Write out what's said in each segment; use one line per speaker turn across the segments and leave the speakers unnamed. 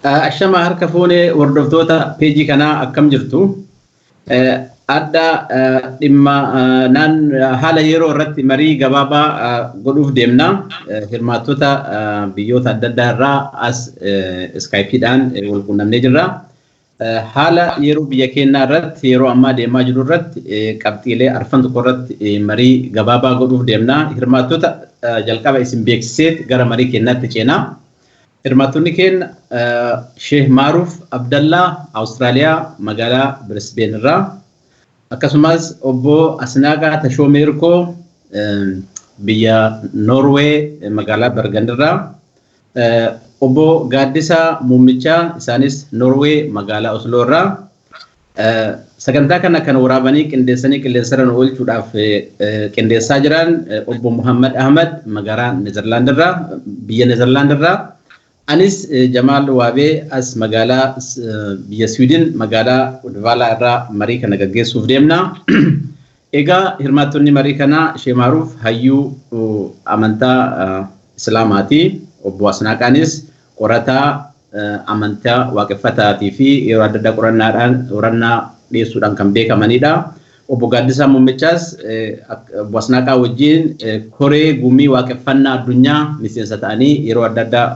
Ashamaa harka fuunee hordoftoota peejii kanaa akkam jirtu? Adda dhimma naan haala yeroo irratti marii gabaabaa godhuuf deemna. Hirmaattota biyyoota adda addaa irraa as iskaayipiidhaan wal quunnamnee jirra. Haala yeroo biyya keenyaa irratti yeroo ammaa deemaa jiru irratti qabxiilee arfan tokko irratti marii gabaabaa godhuuf deemna. Hirmaattota jalqaba isin beeksiseet gara marii keenyaatti ceenaa. Hirmaattonni keenya Sheeh Maaruuf Abdallaa Awustiraaliyaa magaalaa Brisbane irraa, akkasumas obbo Asnaaqaa Tashoomee Hirkoo biyya Noorwee magaalaa Bergen irraa, obbo Gaaddisaa Muummichaa isaanis Noorwee magaalaa Osloo irraa. Sagantaa kana kan waraabanii qindeessanii qilleensarra nu oolchuudhaaf qindeessaa jiran obbo Muhammad Ahmad magaalaa Neezerlaand irraa, biyya Neezerlaand irraa. Anis Jamaal Waabee as magaalaa biyya Siwiidin magaalaa Udvaalaa irraa marii kana gaggeessuuf deemna. Egaa hirmaattonni marii kanaa Sheeh Maaruuf hayyuu amantaa Islaamaati. Obbo Asnaaqaanis qorataa amantaa waaqeffataatii fi yeroo adda addaa qorannaadhaan qorannaa dhiyeessuudhaan kan beekamanidha. Obbo Gaaddisaa Muummichaas obbo Asnaaqaa wajjin koree gumii waaqeffannaa addunyaa miseensa ta'anii yeroo adda addaa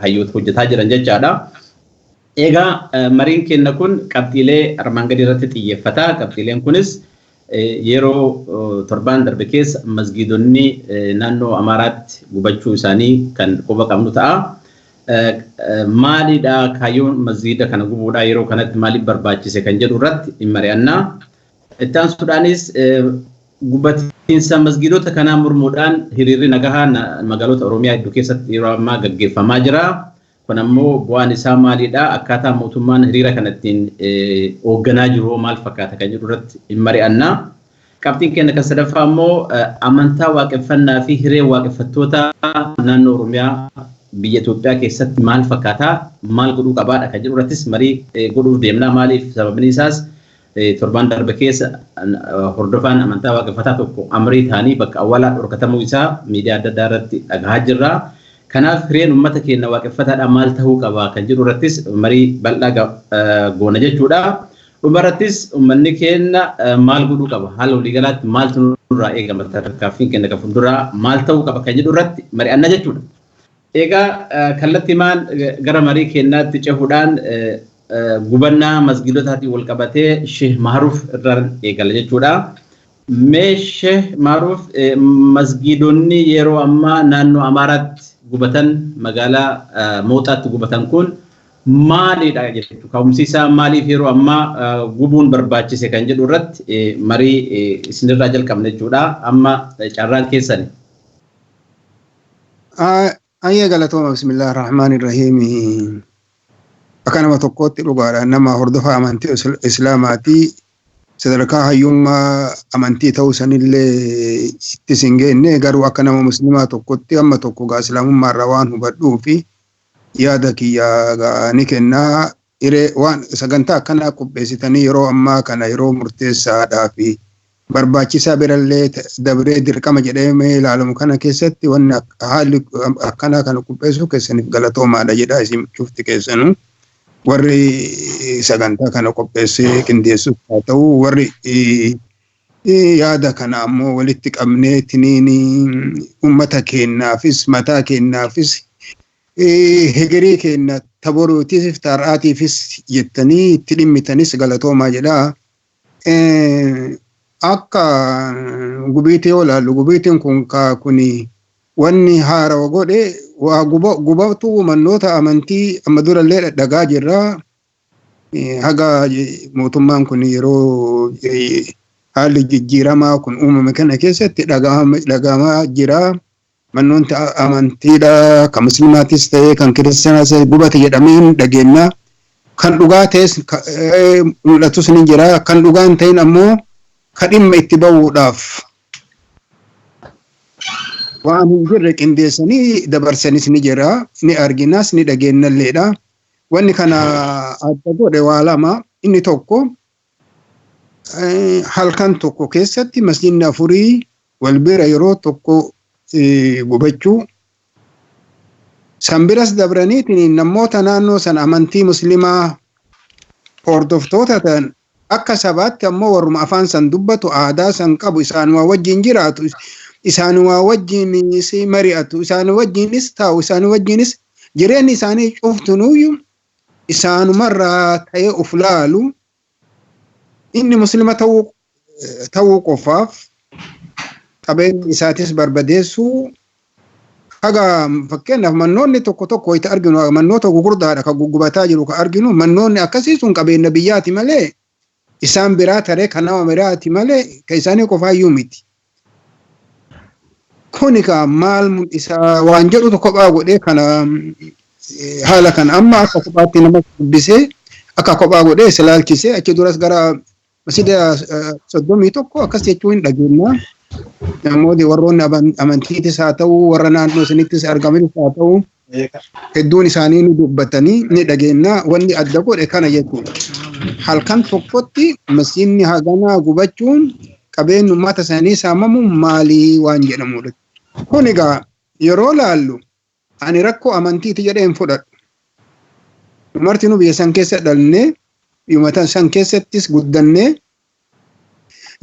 hayyoota hojjetaa jiran jechaadha. Egaa mariin keenya kun qabxiilee armaan gadii irratti xiyyeeffata. Qabxiileen kunis yeroo torbaan darbe keessa masgiidonni naannoo Amaaraatti gubachuu isaanii kan quba qabnu ta'a. Maalidha kaayyoon masgiida kana gubuudhaa yeroo kanatti maaliif barbaachise kan jedhu irratti hin mari'annaa. Itti aansuudhaanis gubatiinsa masgiidota kanaa mormuudhaan hiriirri nagahaa magaalota Oromiyaa hedduu keessatti yeroo ammaa gaggeeffamaa jira. Kun ammoo bu'aan isaa maalidha? Akkaataa mootummaan hiriira kana ittiin hoogganaa jiru maal fakkaata kan jedhu irratti hin mari'annaa. Qabxiin keenya kan sadaffaa immoo amantaa waaqeffannaa fi hiree waaqeffattoota naannoo Oromiyaa biyya Itoophiyaa keessatti maal fakkaata? Maal godhuu qabaadha kan jedhu irrattis marii godhuuf deemna. Maaliif sababni isaas torbaan darbe keessa hordofaan amantaa waaqeffataa tokko amrii ta'anii bakka awwaalaa dhorkatamuu isaa miidiyaa adda addaa irratti dhagahaa jirra. Kanaaf hireen uummata keenya waaqeffataadhaan maal ta'uu qaba kan jedhu irrattis marii bal'aa goona jechuudha. Dhumarrattis uummanni keenya maal godhuu qaba? Haala waliigalaatti maaltu nurraa eegama? Tarkaanfiin keenya kan fuulduraa maal ta'uu qaba kan jedhu irratti mari'anna jechuudha. Egaa kallattiimaan gara marii keenyaatti cehuudhaan gubannaa masgiidotaatiin wal qabatee Sheeh Maaruuf irraan eegala jechuudha. Mee Sheeh Maaruuf, masgiidonni yeroo ammaa naannoo Amaaraatti gubatan, magaalaa Mooxaatti gubatan kun maalidha jechuudha? Ka'umsi isaa maaliif yeroo ammaa gubuun barbaachise kan jedhu irratti marii isinirraa jalqabna jechuudha. Amma carraan keessani.
Ayya, galatooma. Bismillah ar-Rahmaan ir-Rahiim. Akka nama tokkootti dhugaadha. Nama hordofaa amantii Islaamaati. Sadarkaa hayyummaa amantii ta'uu sanillee itti sin geenne, garuu akka nama musliimaa tokkotti amma tokko gaa islaamummaa irraa waan hubadhuu fi yaada kiyya gaa ni kennaa. Hiree waan sagantaa akkanaa qopheessitanii yeroo ammaa kana yeroo murteessaadhaa fi barbaachisaa birallee dabree dirqama jedhamee ilaalamu kana keessatti wanni haalli akkanaa kana qopheessuu keessaniif galatoomaadha jedha isin cufti keessanuu. Warri sagantaa kana qopheessee qindeessuuf haa ta'u, warri yaada kana ammoo walitti qabnee tiniin uummata keenyaafis mataa keenyaafis hegeree keenya taboruutiif taar'aatiifis jettanii itti dhimmitanis galatoomaa jedha. Akka gubiitii yoo ilaallu, gubiitiin kun kuni wanni haarawa godhe waa gubatu mannoota amantii amma durallee dhadhagaa jirra. Haga mootummaan kun yeroo haalli jijjiiramaa kun uumame kana keessatti dhagahamaa jira. Mannoonni amantiidha kan musliimaatis ta'e kan kiristaanaas ta'e gubate jedhamee hin dhageenya. Kan dhugaa ta'es mul'atus ni jira. Kan dhugaa hin ta'in ammoo ka dhimma itti bahuudhaaf waan hin jirre qindeessanii dabarsanis ni jira. Ni arginas, ni dhageenyalleedha. Wanni kana adda godhe waa lama. Inni tokko, halkan tokko keessatti masjidni afurii wal bira yeroo tokko gubachuu. San biras dabraniitiin namoota naannoo san amantii muslimaa hordoftoota ta'an akka sabaatti ammoo warruma afaan san dubbatu, aadaa san qabu, isaanuma wajjin jiraatu, isaanuma wajjinis mari'atu, isaanuma wajjinis taa'u, isaanuma wajjinis jireenyi isaanii cuftunuyyuu isaanumarraa ta'ee of laalu. Inni muslima ta'uu qofaaf qabeenya isaatis barbadeessuu haga fakkeenyaaf mannoonni tokko tokko wayita arginu mannoota gugurdaadha kan guggubataa jiru kan arginu. Mannoonni akkasii sun qabeenya biyyaati malee isaan biraa taree kan nama biraati malee kan isaanii qofaayyuu miti. Kuni ka maal mul'isaa waan jedhutu kophaa godhee kana haala kana amma akka kophaatti nama dubbisee akka kophaa godhee isa laalchisee achi duras gara masjida 31 akkas jechuu hin dhageenya. Namoonni warroonni amantiitis haa ta'u, warra naannoo sanittis argamanis haa ta'u, hedduun isaanii ni dubbatanii ni dhageenya. Wanni adda godhe kana jechuudha. Halkan tokkotti masjidni haganaa gubachuun qabeenya uummata sanii saamamuun maalii waan jedhamudha. Kun egaa yeroo laallu ani rakkoo amantiiti jedhee hin fudhadhu. Martinuu biyya san keessa dhalnee biyya san keessattis guddannee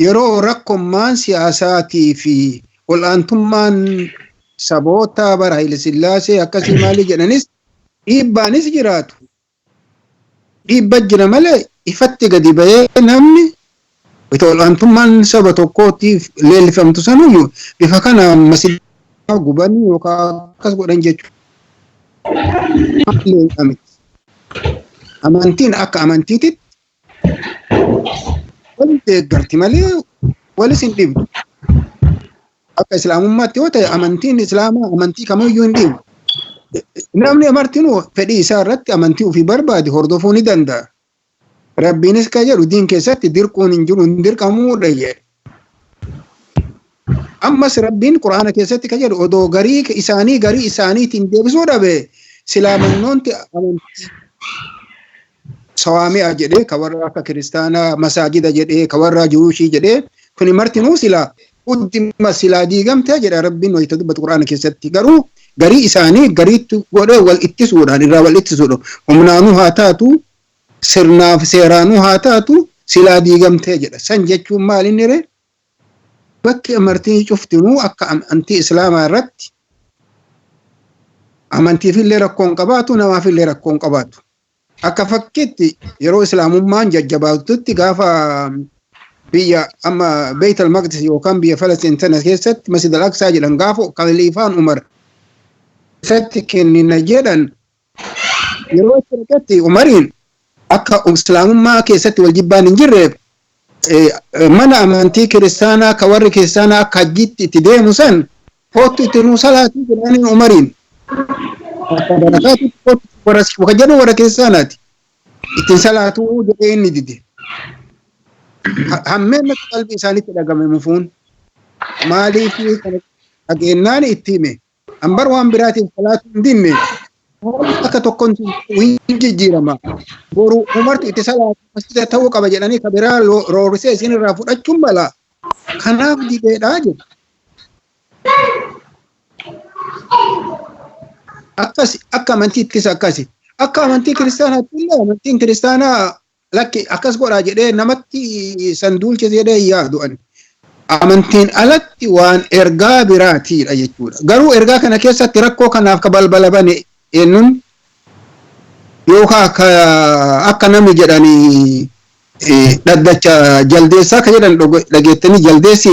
yeroo rakkoommaan siyaasaatii fi ol'aantummaan saboota bara Haile Sillaasee akkasii maalii jedhanis dhiibbaanis jiraatu. Dhiibba jira malee ifatti gadi bahee namni ol'aantummaan saba tokkootiif leellifamtu sanuyyuu bifa kana masjida gubanii yookaan akkas godhan jechuudha. Amantiin akka amantiititti wal deeggarti malee walis hin dhibdu. Akka islaamummaatti yoo ta'e amantiin islaamaa amantii kamiyyuu hin dhibu. Namni martinuu fedhii isaa irratti amantii ofii barbaade hordofuu ni danda'a. Rabbiinis kan jedhu diin keessatti dirquun hin jiru, hin dirqamuudha jedhe. Ammas Rabbiin Quraana keessatti kan jedhu odoo garii isaanii garii isaaniitiin deebisuu dhabe silaa mannoonti amantii sawaami'a jedhee ka warra akka kiristaanaa masaajida jedhee ka warra juushii jedhee kuni martinuu silaa huddima silaa diigamtee jedha Rabbiin wayita dubbatu Quraana keessatti. Garuu garii isaanii gariitti godhee wal ittisuudhaan irraa wal ittisuudha. Humnaanuu haa taatu, sirnaaf seeraanuu haa taatu, silaa diigamtee jedha. San jechuun maal inni ree? Bakki amantii cuftinuu akka amantii islaamaa irratti amantiifillee rakkoon qabaatu, namaafillee rakkoon qabaatu. Akka fakkiitti yeroo islaamummaan jajjabaatutti gaafa biyya amma Beeyt al-Maqdis yookaan biyya Falastiin tana keessatti Masjid al-Aqsaa jedhan gaafa Khaliifaan Umar keessatti kennina jedhan yeroo itti dhaqetti Umariin akka islaamummaa keessatti wal jibbaan hin jirreef mana amantii kiristaanaa ka warri kiristaanaa akka hajjiitti itti deemu san kootu itti nuu salaatii jedhaniin Umariin. Akka barakaatti kootu warra jedhu warra kiristaanaati. Ittiin salaatuu jedhee inni dide. Hammeen qalbii isaaniitti dhagame mufuun maaliif dhageenyaan itti hime. Ambar waan biraatiin salaatuu hin dinne akka tokkoon hin jijjiirama. Boru Umartu itti salaatu masjida ta'uu qaba jedhanii ka biraa roorisee isin irraa fudhachuun mala. Kanaaf dideedhaa jedhu. Akkas akka amantiittis akkasi. Akka amantii kiristaanaatti illee amantiin kiristaanaa lakki akkas godhaa jedhee namatti sanduulchise jedhee yaadu ani. Amantiin alatti waan ergaa biraatiidha jechuudha. Garuu ergaa kana keessatti rakkoo kanaaf ka balbala bane eenyuun yookaan akka namni jedhanii dhaddacha jaldeessaa ka jedhan dhageettanii jaldeessi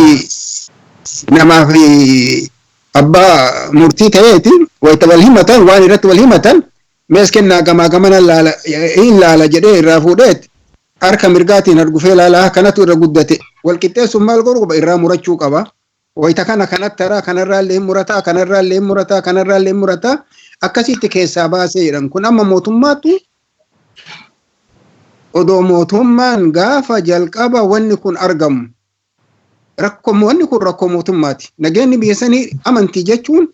namaaf abbaa murtii ta'eeti wayita wal himatan waan irratti wal himatan mees kennaa gamaa gamana hin laala jedhee irraa fuudheet harka mirgaatiin argufee laalaa kanatu irra guddate wal qixxeessuun maal godhu qaba irraa murachuu qaba. Wayita kana kanatti taraa kanarraa illee murataa kanarraa illee murataa kanarraa illee murataa akkasitti keessaa baasee jedhan kun amma mootummaatu odoo mootummaan gaafa jalqaba wanni kun argamu rakkoo wanni kun rakkoo mootummaati. Nageenyi biyya sanii amantii jechuun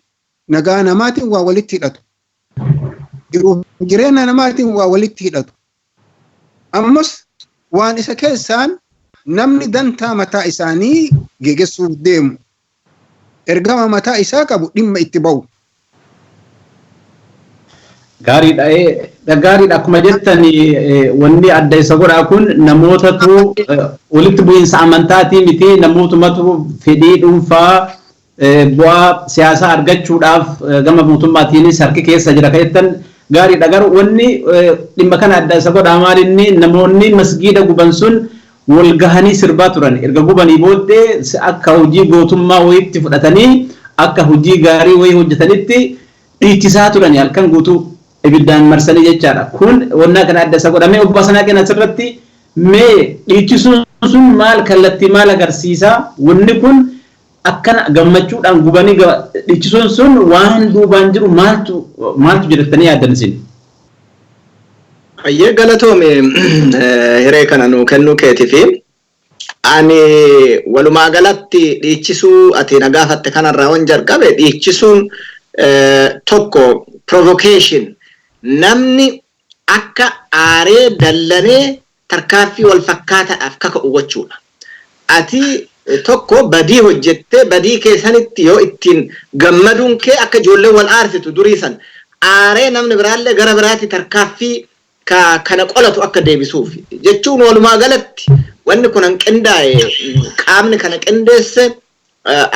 nagaa namaatiin waa walitti hidhatu. Jiruuf jireenya namaatiin waa walitti hidhatu. Ammas waan isa keessaan namni dantaa mataa isaanii geggeessuuf deemu ergama mataa isaa qabu dhimma itti ba'u.
Gaariidha. Gaariidha akkuma jettan wanni adda isa godhaa kun namootatu walitti bu'iinsa amantaatii miti, namootumatu fedhii dhuunfaa bu'aa siyaasaa argachuudhaaf gama mootummaatiinis harki keessa jira kan jettan gaariidha. Garuu wanni dhimma kana adda isa godhaa maalinni namoonni masgiida guban sun wal gahanii sirbaa turan. Erga gubanii booddee akka hojii gootummaa wayiitti fudhatanii akka hojii gaarii wayii hojjetanitti dhiichisaa turan halkan guutuu ibiddaan marsanii jechaadha. Kun wannaa kana adda isa godhamee obbo Hasanaa kenna asirratti mee dhiichisuun sun maal kallattii maal agarsiisa? Wanni kun akkana gammachuudhaan gubanii dhiichisuun sun waan duubaan jiru maaltu maaltu jedhattanii yaaddan isin?
Ayyee, galatoome hiree kana nuu kennuu keetiifi ani walumaa galatti dhiichisuu ati na gaafatte kanarraa wan jalqabe, dhiichisuun tokko provocation, namni akka aaree dallanee tarkaaffii wal fakkaataadhaaf kaka'u gochuudha. Ati tokko badii hojjettee badii keessanitti yoo ittiin gammaduun kee akka ijoolleen wal aarsitu durii san aaree namni biraallee gara biraatti tarkaaffii kana qolatu akka deebisuuf jechuun. Walumaa galatti wanni kun han qindaa'e, qaamni kana qindeesse,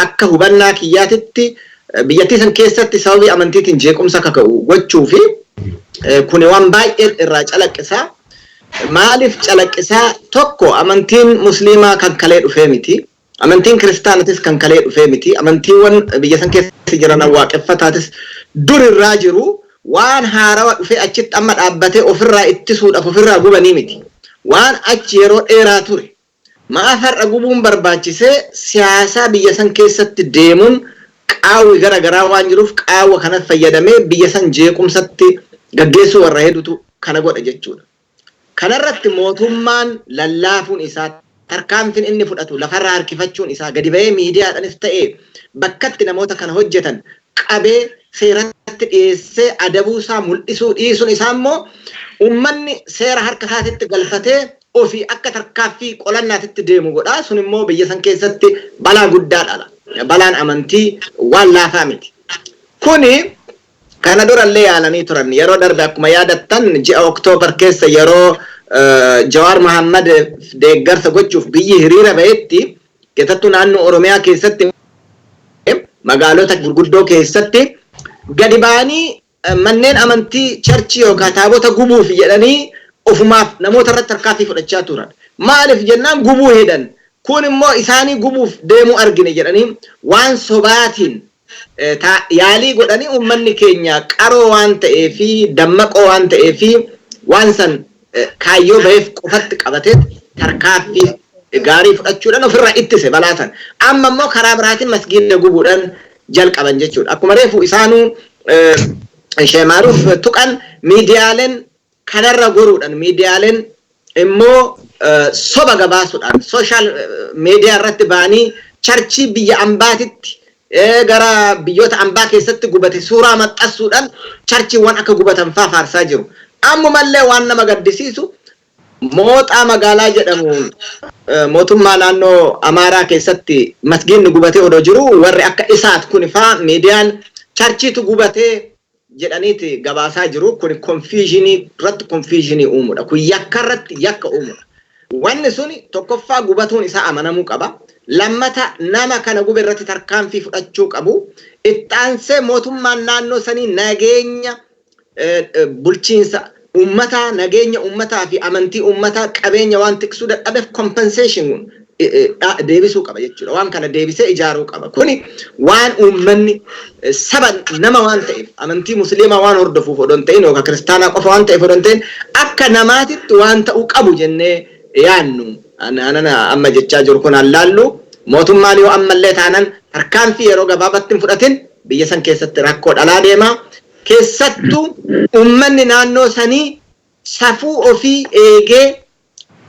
akka hubannaa kiyyaatitti biyyattii san keessatti sababii amantiitiin jeequmsa akka ka'u gochuu fi kuni waan baay'ee irraa calaqqisaa. Maaliif calaqqisaa? Tokko, amantiin musliimaa kan kalee dhufee miti. Amantiin kiristaanatis kan kalee dhufee miti. Amantiiwwan biyya san keessa jiran waaqeffataatis dur irraa jiru. Waan haarawa dhufee achitti amma dhaabbatee ofirraa ittisuudhaaf ofirraa gubanii miti. Waan achi yeroo dheeraa ture. Maaf har'a gubuun barbaachisee? Siyaasaa biyya san keessatti deemuun qaawwi gara garaa waan jiruuf qaawwa kanatti fayyadamee biyya san jeequmsatti gaggeessuu warra hedduutu kana godha jechuudha. Kanarratti mootummaan lallaafuun isaa, tarkaanfiin inni fudhatu lafarraa harkifachuun isaa, gadi bahee miidiyaadhaanis ta'ee bakkatti namoota kana hojjetan qabee seeratti dhiyeessee adabuu isaa mul'isuu dhiisuun isaa immoo uummanni seera harka isaatitti galfatee ofii akka tarkaaffii qolannaatitti deemu godha. Sun immoo biyya san keessatti balaa guddaa dhala. Balaan amantii waan laafaa miti. Kuni kana durallee yaalanii turan. Yeroo darbe akkuma yaadattan ji'a Oktoobar keessa yeroo Jawaar Mohammad deeggarsa gochuuf biyyi hiriira ba'etti, keessattuu naannoo Oromiyaa keessatti magaalota gurguddoo keessatti gadi ba'anii manneen amantii, churchii yookaan taabota gubuuf jedhanii ofumaaf namoota irratti tarkaanfii fudhachaa turan. Maaliif jennaan gubuu hedan. Kun immoo isaanii gubuuf deemuu argine jedhanii waan sobaatiin yaalii godhanii, uummanni keenya qaroo waan ta'eefi dammaqoo waan ta'eefi waan san kaayyoo baheef qofatti qabatee tarkaaffii gaarii fudhachuudhaan ofirraa ittise balaa san. Amma immoo karaa biraatiin masgiida gubuudhaan jalqaban jechuudha. Akkuma reefu isaanuu Sheemaaruuf tuqan, miidiyaaleen kanarra goruudhaan, miidiyaaleen immoo soba gabaasuudhaan social media irratti ba'anii churchii biyya ambaatitti gara biyyoota ambaa keessatti gubate suuraa maxxansuudhaan churchiiwwan akka gubatan faa faarsaa jiru. Ammumallee waan nama gaddisiisu Mooxaa magaalaa jedhamu mootummaa naannoo Amaaraa keessatti masgiinni gubatee odoo jiru warri akka Isaat kun faa miidiyaan churchiitu gubatee jedhaniiti gabaasaa jiru. Kun confusionii irratti confusionii uumuudha. Kun yakka irratti yakka uumuudha. Wanni suni tokkoffaa gubatuun isaa amanamuu qaba. Lammata, nama kana gube irratti tarkaanfii fudhachuu qabu. Ittaansee mootummaan naannoo sanii nageenya bulchiinsa uummataa, nageenya uummataa fi amantii uummataa, qabeenya waan tiksuu dadhabeef compensation deebisuu qaba jechuudha. Waan kana deebisee ijaaruu qaba. Kuni waan uummanni saba nama waan ta'eef, amantii musliimaa waan hordofuuf odoo hin ta'in yookaan kiristaanaa qofa waan ta'eef odoo hin ta'in, akka namaatitti waan ta'uu qabu jennee yaannu. Anana amma jechaa jiru kun allaallu mootummaan yoo ammallee taanan tarkaanfii yeroo gabaabatti hin fudhatin biyya san keessatti rakkoo dhalaa deema. Keessattuu uummanni naannoo sanii safuu ofii eegee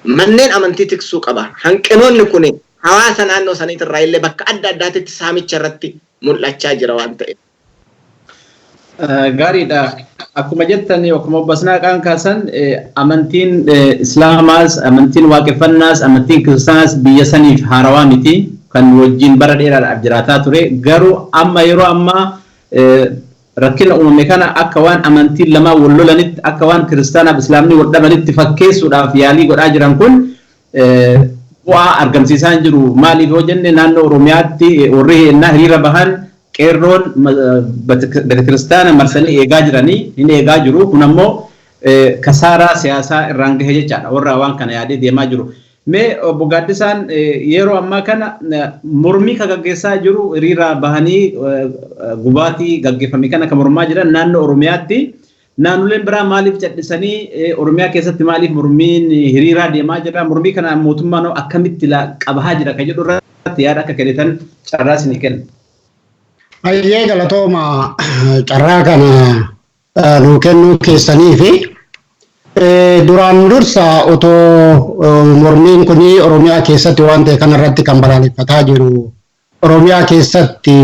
manneen amantii tiksuu qaba. Hanqinoonni kun hawaasa naannoo saniitirraa illee bakka adda addaatitti saamicha irratti mul'achaa jira waan ta'eef.
Gaariidha. Akkuma jettan, akkuma obbo Asnaaqaan kaasan, amantiin Islaamaas, amantiin waaqeffannaas, amantiin kiristaanaas biyya saniif haarawaa miti. Kan wajjin bara dheeraadhaaf jiraataa ture. Garuu amma yeroo ammaa Rakkina uumame kana akka waan amantiin lamaa wal lolanitti, akka waan kiristaanaaf islaamni wal dhabanitti fakkeessuudhaaf yaalii godhaa jiran kun bu'aa argamsiisaa hin jiru. Maaliif yoo jenne, naannoo Oromiyaatti warri ennaa hiriira bahan qeerroon betekiristaana marsanii eegaa jiranii hin eegaa jiru. Kun ammoo kasaaraa siyaasaa irraan gahe jechaadha warra waan kana yaadee deemaa jiru. Mee obbo Gaaddisaan, yeroo ammaa kana mormii ka gaggeessaa jiru, hiriira bahanii gubaatii gaggeeffame kana ka mormaa jiran naannoo Oromiyaatti. Naannoleen biraa maaliif callisanii? Oromiyaa keessatti maaliif mormiin hiriiraa deemaa jira? Mormii kana mootummaan akkamitti qabaa jira kan jedhu irratti yaada akka kennitan carraa isinii kenna.
Baay'ee galatooma carraa kana nuu kennuu keessanii fi duraan dursa otoo mormiin kun Oromiyaa keessatti waan ta'e kanarratti kan balaaleffataa jiru Oromiyaa keessatti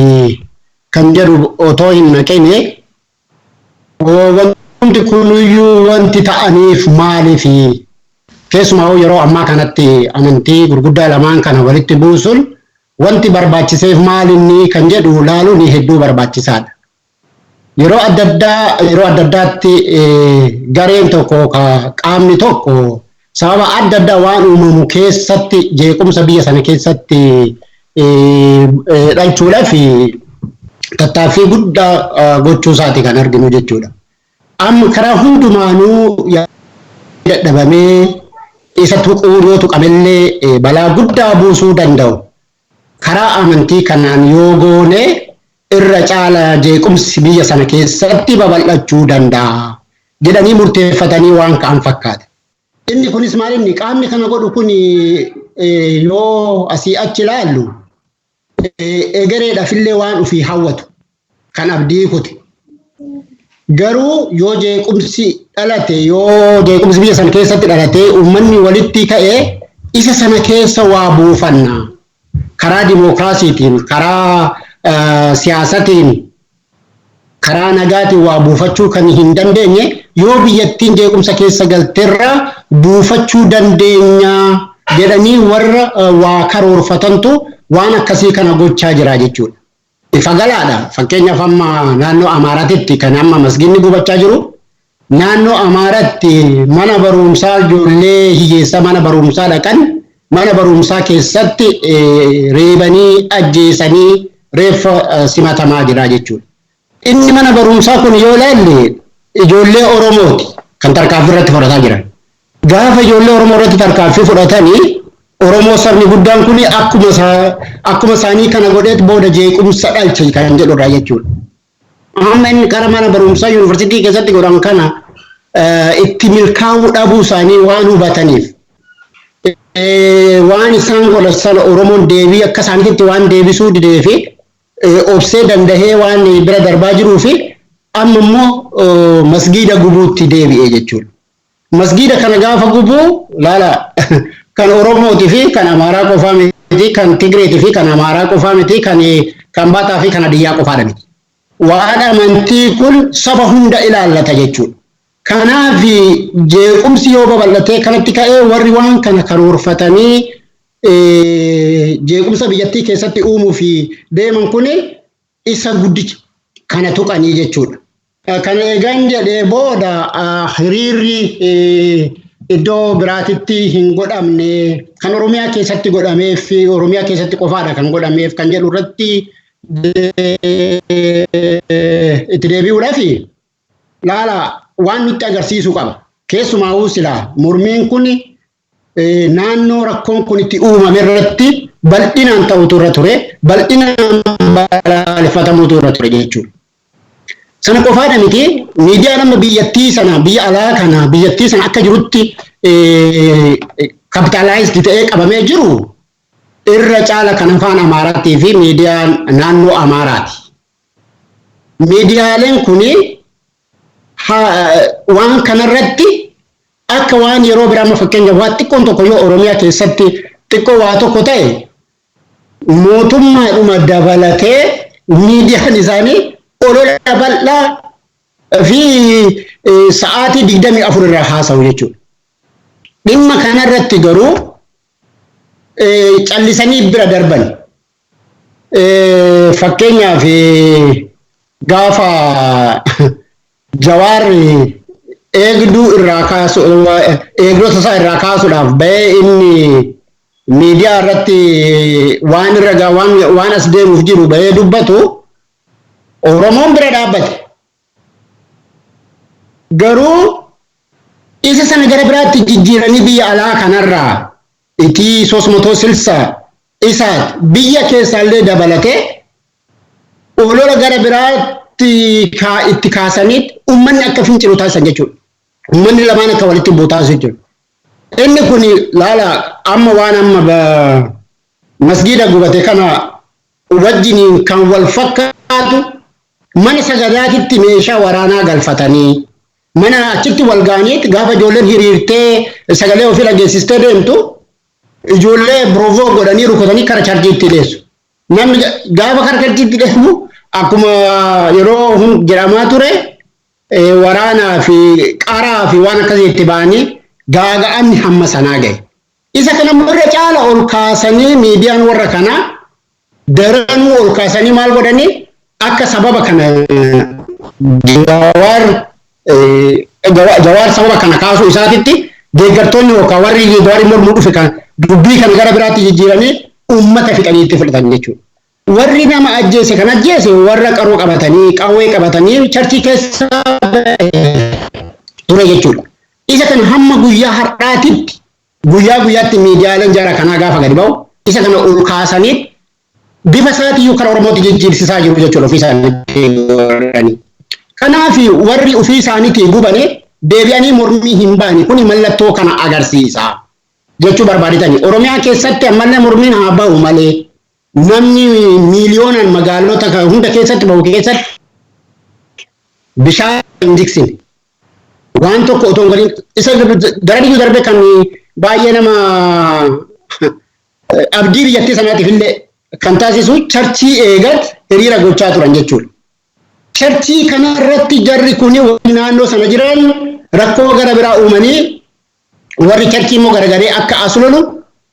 kan jedhu otoo hin naqine, wanti kuniyyuu wanti ta'aniif maaliif, keessumaa yeroo ammaa kanatti amantii gurguddaa lamaan kana walitti buusuun wanti barbaachiseef maalinni kan jedhu laaluun hedduu barbaachisaadha. Yeroo adda addaatti gareen tokko, qaamni tokko sababa adda addaa waan uumamu keessatti jeequmsa biyya sana keessatti dhalchuudhaaf tattaaffii guddaa gochuu isaati kan arginu jechuudha. Amma karaa hundumaanuu dadhabamee isa tuquu yoo tuqamellee balaa guddaa buusuu danda'u. Karaa amantii kanaan yoo goone irra caala jeequmsi biyya sana keessatti babal'achuu danda'a jedhanii murteeffatanii waan ka'an fakkaata. Inni kunis maal, inni qaamni kana godhu kun yoo asii achi ilaallu egereedhaafillee waan ofii hawwatu kan abdii kute. Garuu yoo jeequmsi dhalate, yoo jeequmsi biyya sana keessatti dhalate, uummanni walitti ka'ee isa sana keessa waa buufanna. Karaa dimookiraasiitiin, karaa siyaasatiin, karaa nagaatiin waa buufachuu kan hin dandeenye yoo biyyattiin jeequmsa keessa galteerra buufachuu dandeenya jedhanii warra waa karoorfatantu waan akkasii kana gochaa jira jechuudha. Ifa galaadha. Fakkeenyaaf, amma naannoo Amaaraatitti kan amma masginni gubachaa jiru, naannoo Amaaraatti mana barumsaa ijoollee hiyyeessa mana barumsaa dhaqan mana barumsaa keessatti reebanii ajjeesanii reeffa simatamaa jira jechuudha. Inni mana barumsaa kun yoo ilaalle ijoollee Oromooti kan tarkaanfii irratti fudhataa jiran. Gaafa ijoollee Oromoo irratti tarkaanfii fudhatanii, Oromoo sabni guddaan kun akkuma isaanii kana godheet booda jeequmsa dhalche kan jedhudha jechuudha. Amma inni karaa mana barumsaa yuunivarsiitii keessatti godhan kana itti milkaa'uu dhabuu isaanii waan hubataniif, waan isaan godhan sana Oromoon deebii akka isaaniitti waan deebisuu didee fi obsee dandahee waan bira darbaa jiruu fi amma immoo masgiida gubuutti deebi'e jechuudha. Masgiida kana gaafa gubuu laala, kan Oromootii fi kan Amaaraa qofaa miti, kan Tigreetii fi kan Amaaraa qofaa miti, kan Kambaataa fi kan Hadiyyaa qofaadha miti. Waan amantii kun saba hunda ilaallata jechuudha. Kanaaf jeequmsi yoo babal'atee kanatti ka'ee, warri waan kana karoorfatanii jeequmsa biyyattii keessatti uumuu fi deeman kun isa guddicha kana tuqanii jechuudha. Kana eegan jedhee booda, hiriirri iddoo biraatitti hin godhamne, kan Oromiyaa keessatti godhameef Oromiyaa keessatti qofaadha kan godhameef kan jedhu irratti itti deebi'uudhaaf, laala, waan nutti agarsiisuu qaba. Keessumaa silaa mormiin kun naannoo rakkoon kun itti uumame irratti bal'inaan ta'utu irra ture, bal'inaan balaaleffatamuutu irra ture jechuudha. Sana qofaadha miti, miidiyaan amma biyyattii sana, biyya alaa kana, biyyattii sana akka jirutti capitalized ta'ee qabamee jiru irra caala kan afaan Amaaraatii fi miidiyaan naannoo Amaaraati. Miidiyaaleen kuni waan kanarratti akka waan yeroo biraa, amma fakkeenyaaf waa xiqqoon tokko yoo Oromiyaa keessatti xiqqoo waa tokko ta'e, mootummaadhuma dabalatee miidiyaan isaanii olola bal'aa fi sa'aatii 24 irraa haasa'u jechuudha. Dhimma kanarratti garuu callisanii bira darban. Fakkeenyaaf, Gaafa Jawaar eegduu irraa kaasu, eegdota isaa irraa kaasuudhaaf bahee, inni miidiyaa irratti waan irra waan as deemuuf jiru bahee dubbatu, Oromoon bira dhaabbate. Garuu isa sana gara biraatti jijjiiranii biyya alaa kanarraa itii 360 isaat biyya keessaallee dabalatee olola gara biraatti itti kaasanii uummanni akka fincilu taasisan jechuudha. Uummanni lamaan akka walitti bu'u taasisu jechuudha. Inni kun laala, amma waan amma masgiida gubate kana wajjiniin kan wal fakkaatu, mana sagadaatitti meeshaa waraanaa galfatanii mana achitti wal ga'aniit gaafa ijoolleen hiriirtee sagalee ofii dhageessistee deemtu, ijoollee biroovoo godhanii rukutanii kara charjiitti dhiyeessu. Namni gaafa kara charjiitti deemu, akkuma yeroo jedhamaa ture, waraanaa fi qaraa fi waan akkasii itti ba'anii gaaga'amni hamma sanaa gahe. Isa kana irra caala ol kaasanii miidiyaan warra kanaa daranuu ol kaasanii maal godhanii, akka sababa kana Jawaar sababa kana kaasuu isaatitti deeggartoonni yookaan warri Jawaar mormuu dhufe kan dubbii kana gara biraatti jijjiiranii uummata fixanii itti fudhatan jechuudha. Warri nama ajjeese kan ajjeese warra qaroo qabatanii, qawwee qabatanii charchii keessa ture jechuudha. Isa kana hamma guyyaa har'aatitti guyyaa guyyaatti miidiyaaleen jara kanaa gaafa gadi ba'u isa kana ol kaasanii bifa isaatiiyyuu kara Oromootti jijjiirsisaa jiru jechuudha ofii isaanii. Kanaaf warri ofii isaaniitii gubane deebi'anii mormii hin baane kuni mallattoo kana agarsiisa jechuu barbaadetani. Oromiyaa keessatti ammallee mormiin haa ba'u malee, namni miiliyoonaan magaalota hunda keessatti ba'u keessatti bishaan hin jigsine. Waan tokko otoo hin godhin isa gara biyyuu darbe kan baay'ee nama abdii biyyattii sanaatiif illee kan taasisu, charchii eegat hiriira gochaa turan jechuudha. Charchii kanarratti jarri kuni naannoo sana jiran rakkoo gara biraa uumanii, warri charchii immoo garagaree akka as lolu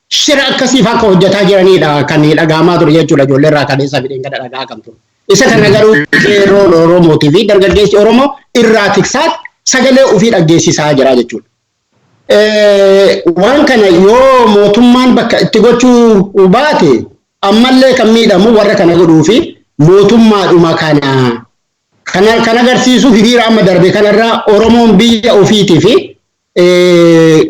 shira akkasiif akka hojjetaa jiranidha kan dhagahamaa ture jechuudha, ijoollee irraa kaleessa fideen kana dhagaa kan ture. Isa kana garuu qeerroon Oromootii fi dargaggeessi Oromoo irraa tiksaat sagalee ofii dhaggeessisaa jira jechuudha. Waan kana yoo mootummaan bakka itti gochuu baate, ammallee kan miidhamu warra kana godhuu fi mootummaadhuma kana. Kan agarsiisu hiriira amma darbe kanarraa Oromoon biyya ofiitii fi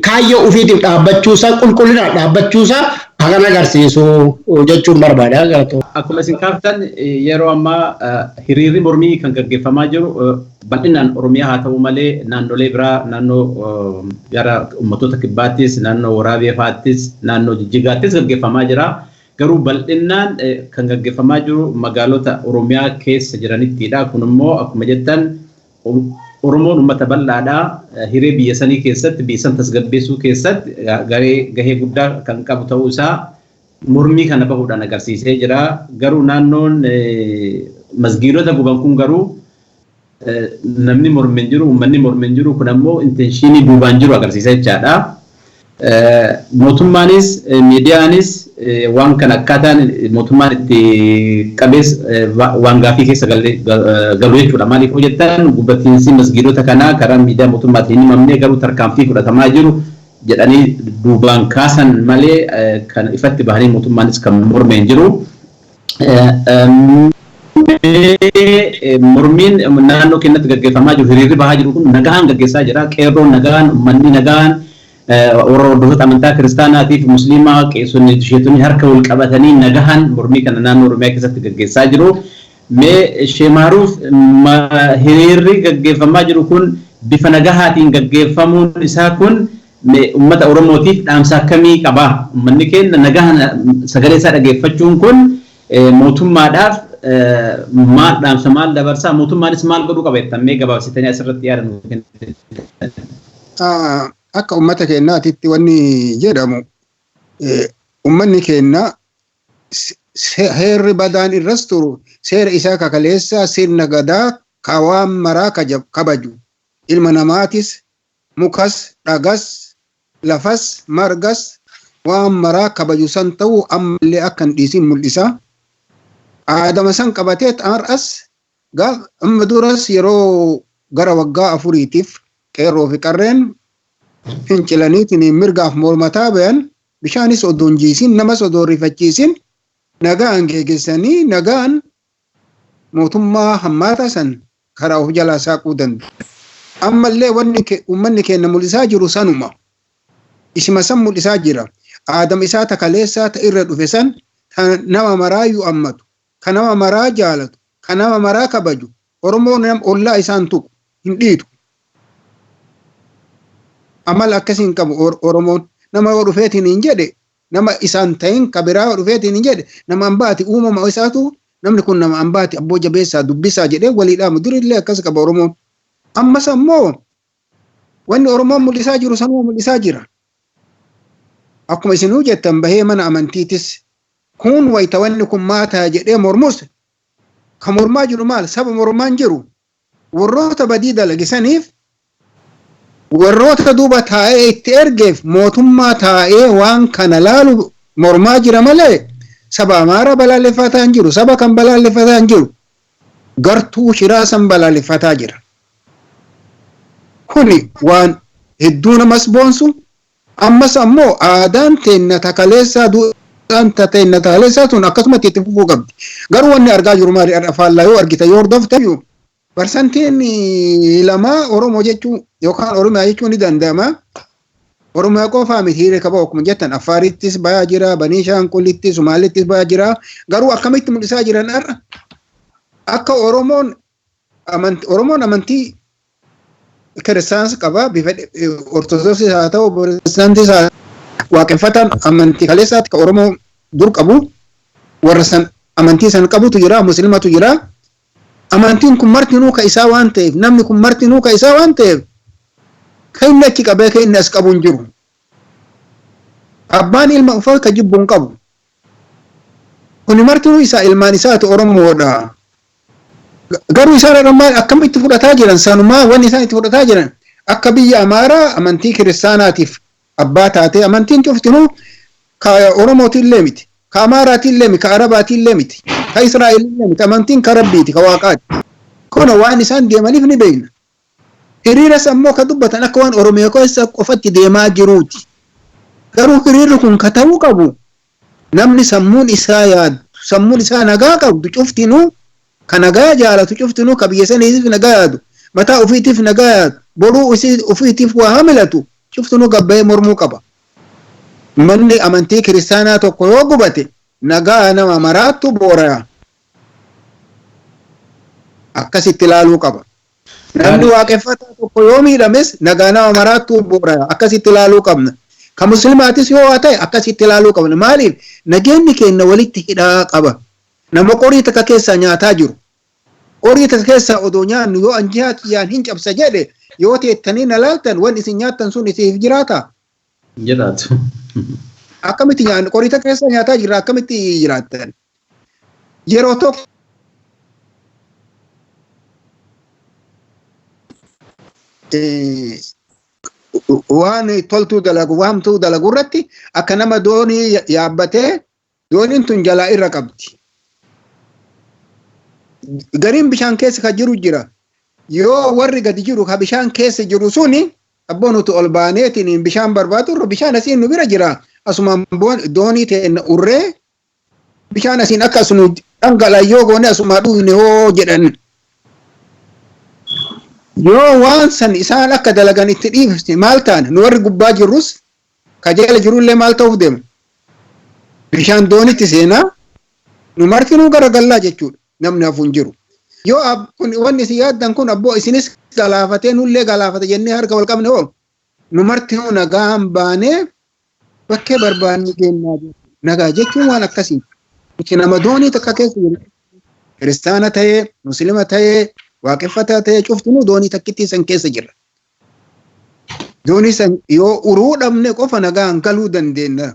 kaayyoo ofiitiif dhaabbachuusaa, qulqullinaan dhaabbachuusaa kan agarsiisu jechuun barbaada.
Akkuma isin kaaftan, yeroo ammaa hiriirri mormii kan gaggeeffamaa jiru bal'inaan Oromiyaa haa ta'u malee, naannolee biraa, naannoo gara uummattoota kibbaattis, naannoo Waraabee fa'aattis, naannoo Jijjigaattis gaggeeffamaa jira. Garuu bal'inaan kan gaggeeffamaa jiru magaalota Oromiyaa keessa jiranittidha. Kun immoo akkuma jettan Oromoon uummata bal'aadha. Hiree biyya sanii keessatti, biyya san tasgabbeessuu keessatti gahee guddaa kan qabu ta'uu isaa mormii kana bahuudhaan agarsiisee jira. Garuu naannoon masgiidota guban kun garuu namni mormee jiru, uummanni mormee jiru, kun ammoo intention duubaan jiru agarsiisa jechaadha. Mootummaanis miidiyaanis waan kana akkaataan mootummaan itti qabees waan gaafii keessa galu jechuudha. Maaliif hojjetan gubatiinsi masgiidota kanaa karaa miidiyaa mootummaatiin hin himamne, garuu tarkaanfii fudhatamaa jiru jedhanii duubaan kaasan malee kan ifatti bahanii mootummaanis kan mormee hin jiru. Mormiin naannoo keenyatti gaggeeffamaa jiru, hiriirri bahaa jiru kun nagaan gaggeessaa jira. Qeerroon nagaan, uummanni nagaan, warra hordoftoota amantaa kiristaanaatii fi musliimaa, qeessonni, sheetonni harka wal qabatanii nagahan mormii kana naannoo Oromiyaa keessatti gaggeessaa jiru. Mee Sheemaaruuf, hiriirri gaggeeffamaa jiru kun bifa nagahaatiin gaggeeffamuun isaa kun uummata Oromootiif dhaamsa akkamii qaba? Uummanni keenya nagahan sagalee isaa dhageeffachuun kun mootummaadhaaf maal dhaamsa, maal dabarsaa, mootummaanis maal godhuu qaba jettan? Mee gabaabsitanii asirratti yaada nuuf kennitan.
Akka uummata keenyaatitti wanni jedhamu, uummanni keenya heerri badaan irras turu seera isaa kakaleessaa sirna gadaa ka waan maraa kabaju, ilma namaatis, mukas, dhagas, lafas, margas, waan maraa kabaju san ta'uu ammallee akka hin dhiisin mul'isa. Aadama san qabatee har'as Gaaf amma duras yeroo gara waggaa 4tiif qeerroo fi qarreen fincilaniitiin mirgaaf mormataa bayan bishaanis odoo hin jiisin namas odoo hin rifachiisin nagaan geggeessanii nagaan mootummaa hammaataa san karaa of jalaa saaquu danda'u. Ammallee wanni uummanni keenya mul'isaa jiru sanuma. Isima san mul'isaa jira. Aadam isaa takaleessaa ta irra dhufe san ta nama maraayyuu ammatu, ka nama maraa jaalatu, ka nama maraa kabaju, Oromoo ollaa isaan tuqu hin dhiitu. Amala akkasii hin qabu Oromoon. Nama yoo dhufeetiin hin jedhe, nama isaan ta'in ka biraa yoo dhufeetiin hin jedhe, nama ambaati uumama isaatu namni kun nama ambaati abboo jabeessaa dubbisaa jedhee walii dhaamu. Durillee akkas qaba Oromoon. Ammas ammoo wanni Oromoon mul'isaa jiru sanuma mul'isaa jira. Akkuma isinuu jettan bahee mana amantiitis kun wayita wanni kun maataa jedhee mormus ka mormaa jiru maal saba mormaan jiru warroota badii dalagisaniif warroota duuba taa'ee itti ergeef mootummaa taa'ee waan kana laalu mormaa jira malee saba Amaaraa balaaleffataa hin jiru, saba kan balaaleffataa hin jiru, gartuu shiraa san balaaleffataa jira. Kuni waan hedduu namas boonsu. Ammas ammoo aadaan teenna takaleessaa duudhaan teenna takaleessaa tun akkasumatti itti fufuu qabdi. Garuu wanni argaa jiru maali faallaa yoo argite yoo hordofte barsantiin 2 Oromoo jechuun yookaan Oromiyaa jechuun ni danda'ama. Oromiyaa qofaa miti hiiree qaba akkuma jettan Afaarittis bayaa jira, Baniishaanqulittis, Somaalittis bayaa jira. Garuu akkamitti mul'isaa jiran har'a? Akka Oromoon amantii kiristaans qaba, bifa Ortodoksii haa ta'u, Pirotestaantis haa waaqeffataan amantii kaleessaatti ka Oromoo dur qabu warra san amantii san qabutu jira, Musliimatu jira. Amantiin kun martinuu ka isaa waan ta'eef, namni kun martinuu ka isaa waan ta'eef, ka inni achi qabee ka inni as qabu hin jiru. Abbaan ilma ufaa ka jibbu hin qabu. Kuni martinuu isaa ilmaan isaati Oromoodha. Garuu isaan maal akkamitti fudhataa jiran sanumaa wanni isaan itti fudhataa jiran akka biyya Amaaraa amantii kiristaanaatiif abbaa taatee amantiin cuftinuu ka Oromootiillee miti, ka Amaaraatiillee miti, ka Arabaatiillee miti, ka Israa'eliillee miti, amantiin ka Rabbiiti, ka Waaqaati. Kuna waan isaan deemaniif ni beekna. Hiriiras ammoo ka dubbatan akka waan Oromiyaa keessa qofatti deemaa jiruuti. Garuu hiriirri kun ka ta'uu qabu namni sammuun isaa yaadu, sammuun isaa nagaa qabdu cuftinuu ka nagaa jaalatu cuftinuu ka biyya saniitiif nagaa yaadu, mataa ofiitiif nagaa yaadu, boruu ofiitiif waa hamilatu cuftinuu gabbayee mormuu qaba. Manni amantii kiristaanaa tokko yoo gubate nagaa nama maraattu booraya. Akkasitti ilaaluu qaba. Namni waaqeffataa tokko yoo miidhames nagaa nama maraattu booraya. Akkasitti ilaaluu qabna. Ka muslimaatis yoo waa ta'e akkasitti ilaaluu qabna. Maaliif nageenyi keenya walitti hidhaa qaba. Nama qorii takka keessaa nyaataa jiru. Qorii takka keessaa odoo nyaannu yoo anjaa kiyyaan hin cabsa jedhe yoo teettanii na laaltan waan isin nyaattan sun isiif jiraata.
Jiraatu.
Akkamitti nyaannu qorii takka keessaa nyaataa jirra akkamitti jiraattan? Yeroo tokko waan toltuu dalagu waamtuu dalagu irratti akka nama doonii yaabbatee dooniin tun jalaa irra qabdi. Gariin bishaan keessa ka jiru jira. Yoo warri gadi jiru ka bishaan keessa jiru suni abboo nuti ol baaneetiin bishaan barbaadu irra bishaan asiin nu bira jira. Asumaan doonii teenna urree bishaan asiin akka asunu dhangala'aa yoo goone asumaa dhugne hoo jedhan. Yoo waan san isaan akka dalagan itti dhiifne maal taane nu warri gubbaa jirrus ka jala jirullee maal ta'uuf deema. Bishaan doonitti seenaa nu martinuu garagallaa jechuudha. Namni hafu hin jiru. Yoo wanni isin yaaddan kun abboo isinis galaafatee nullee galaafate jennee harka wal qabne hoo nu martinuu nagaan baanee bakkee barbaanne geennaa nagaa jechuun waan akkasii. Nuti nama doonii takka keessa jiru. Kiristaana ta'ee, Musliima ta'ee, waaqeffataa ta'ee cuftinuu doonii takkittii san keessa jirra. Doonii san yoo uruu dhabne qofa nagaan galuu dandeenya.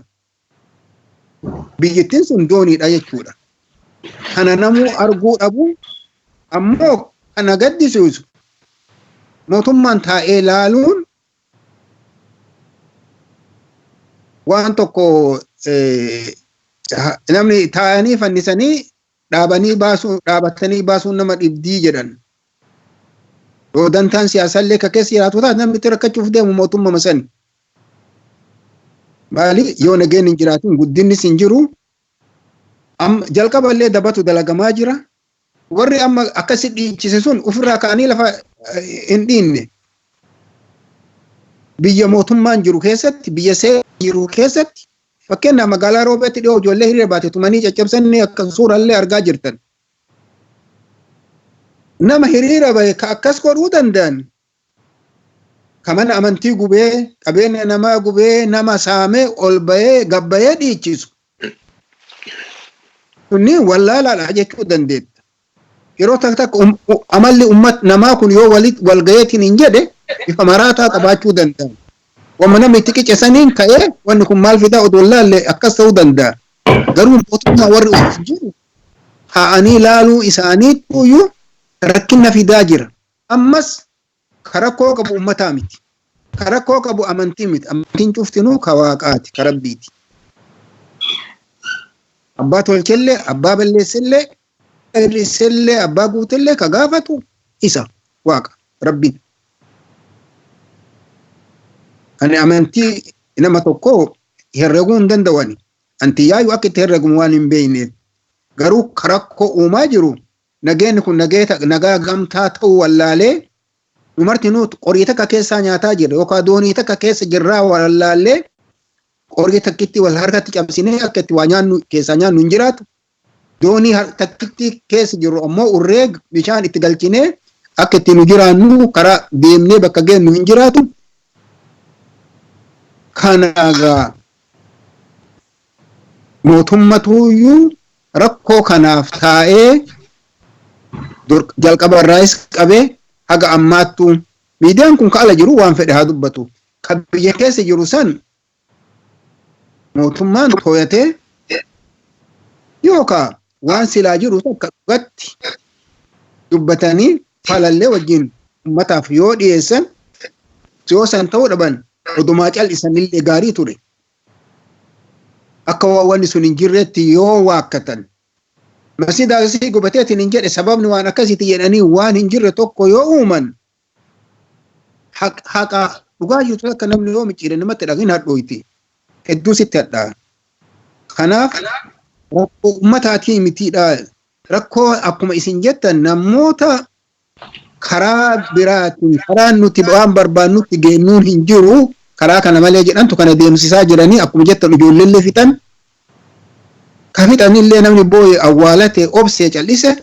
Biyyattiin sun dooniidha jechuudha. Kana namuu arguu dhabu ammoo kana gaddisiisu mootummaan taa'ee laaluun waan tokko namni taa'anii fannisanii Dhaabanii baasuu, dhaabatanii baasuun nama dhibdii jedhan. Yoo dantaan siyaasallee ka keessa jiraatu taate, namni itti rakkachuuf deemu mootummaa sani. Maali, yoo nageen hin jiraatin guddinnis hin jiru. Jalqaballee dabatu dalagamaa jira. Warri amma akkasi dhiichise sun ofirraa ka'anii lafa hin dhiinne. Biyya mootummaan jiru keessatti, biyya seera jiru keessatti, fakkeenyaaf magaalaa Roobeetti dhiyoo ijoollee hiriira baate tumanii caccabsanii akka suurallee argaa jirtan. Nama hiriira bahe ka akkas godhuu danda'an, ka mana amantii gubee, qabeenya namaa gubee, nama saamee ol bahee gabbayee dhiichisu. Sunni wallaalaadha jechuu dandeetta. Yeroo takka takka amalli ummat namaa kun yoo walit wal gaheetiin hin jedhe bifa maraataa qabaachuu danda'a. Wamma namni itti qicesaniin ka'ee wanni kun maal fidaa odoo laalle akkas ta'uu danda'a. Garuu mootummaa warri of jiru taa'anii laaluu isaaniitu rakkina fidaa jira. Ammas ka rakkoo qabu ummataa miti. Ka rakkoo qabu amantii miti. Amantiin cuftinuu ka waaqaati, ka rabbiiti. Abbaa tolchellee, abbaa balleessellee, hir'isellee, abbaa guutellee ka gaafatu isa waaqa rabbiin. Ani amantii nama tokkoo herreguu hin danda'u ani. Anti yaayu akka itti herregumu waan hin beekneef. Garuu ka rakkoo uumaa jiru nageenyi kun nagaa gamtaa ta'uu wallaalee, dumartinuu qorii takka keessaa nyaataa jirra yookaan doonii takka keessa jirraa wallaalee, qorii takkitti wal harkatti cabsinee akka itti waa nyaannu keessaa nyaannu hin jiraatu. Doonii takkitti keessa jirru ammoo urree bishaan itti galchinee akka itti nu jiraannu karaa deemnee bakka geennu hin jiraatu. Kanaagaa mootummatuuyyuu rakkoo kanaaf taa'ee jalqaba irraayis qabee haga ammaattuu miidiyaan kun ka ala jiru waan fedhe haa dubbatu. Ka biyya keessa jiru san mootummaan tooyatee yookaan waan silaa jiru takka dhugatti dubbatanii falallee wajjin ummataaf yoo dhiyeessan, yoo san ta'uu dhaban odumaa cal'isanillee gaarii ture. Akka wanni sun hin jirretti yoo waakkatan. Masjida asii gubateetiin hin jedhe, sababni waan akkasiiti jedhanii waan hin jirre tokko yoo uuman, haqa dhugaa jirtu akka namni yoo micciire namatti dhagin hadhooyti. Hedduu sitti hadhaa. Kanaaf rakkoo ummataatii mitiidha. Rakkoo akkuma isin jettan namoota karaa biraatiin karaa nuti waan barbaannutti geennuun hin jiru, karaa kana malee jedhantu kana deemsisaa jiranii. Akkuma jettan ijoolleellee fixan. Ka fixanillee namni boo'e awwaalate obsee cal'ise.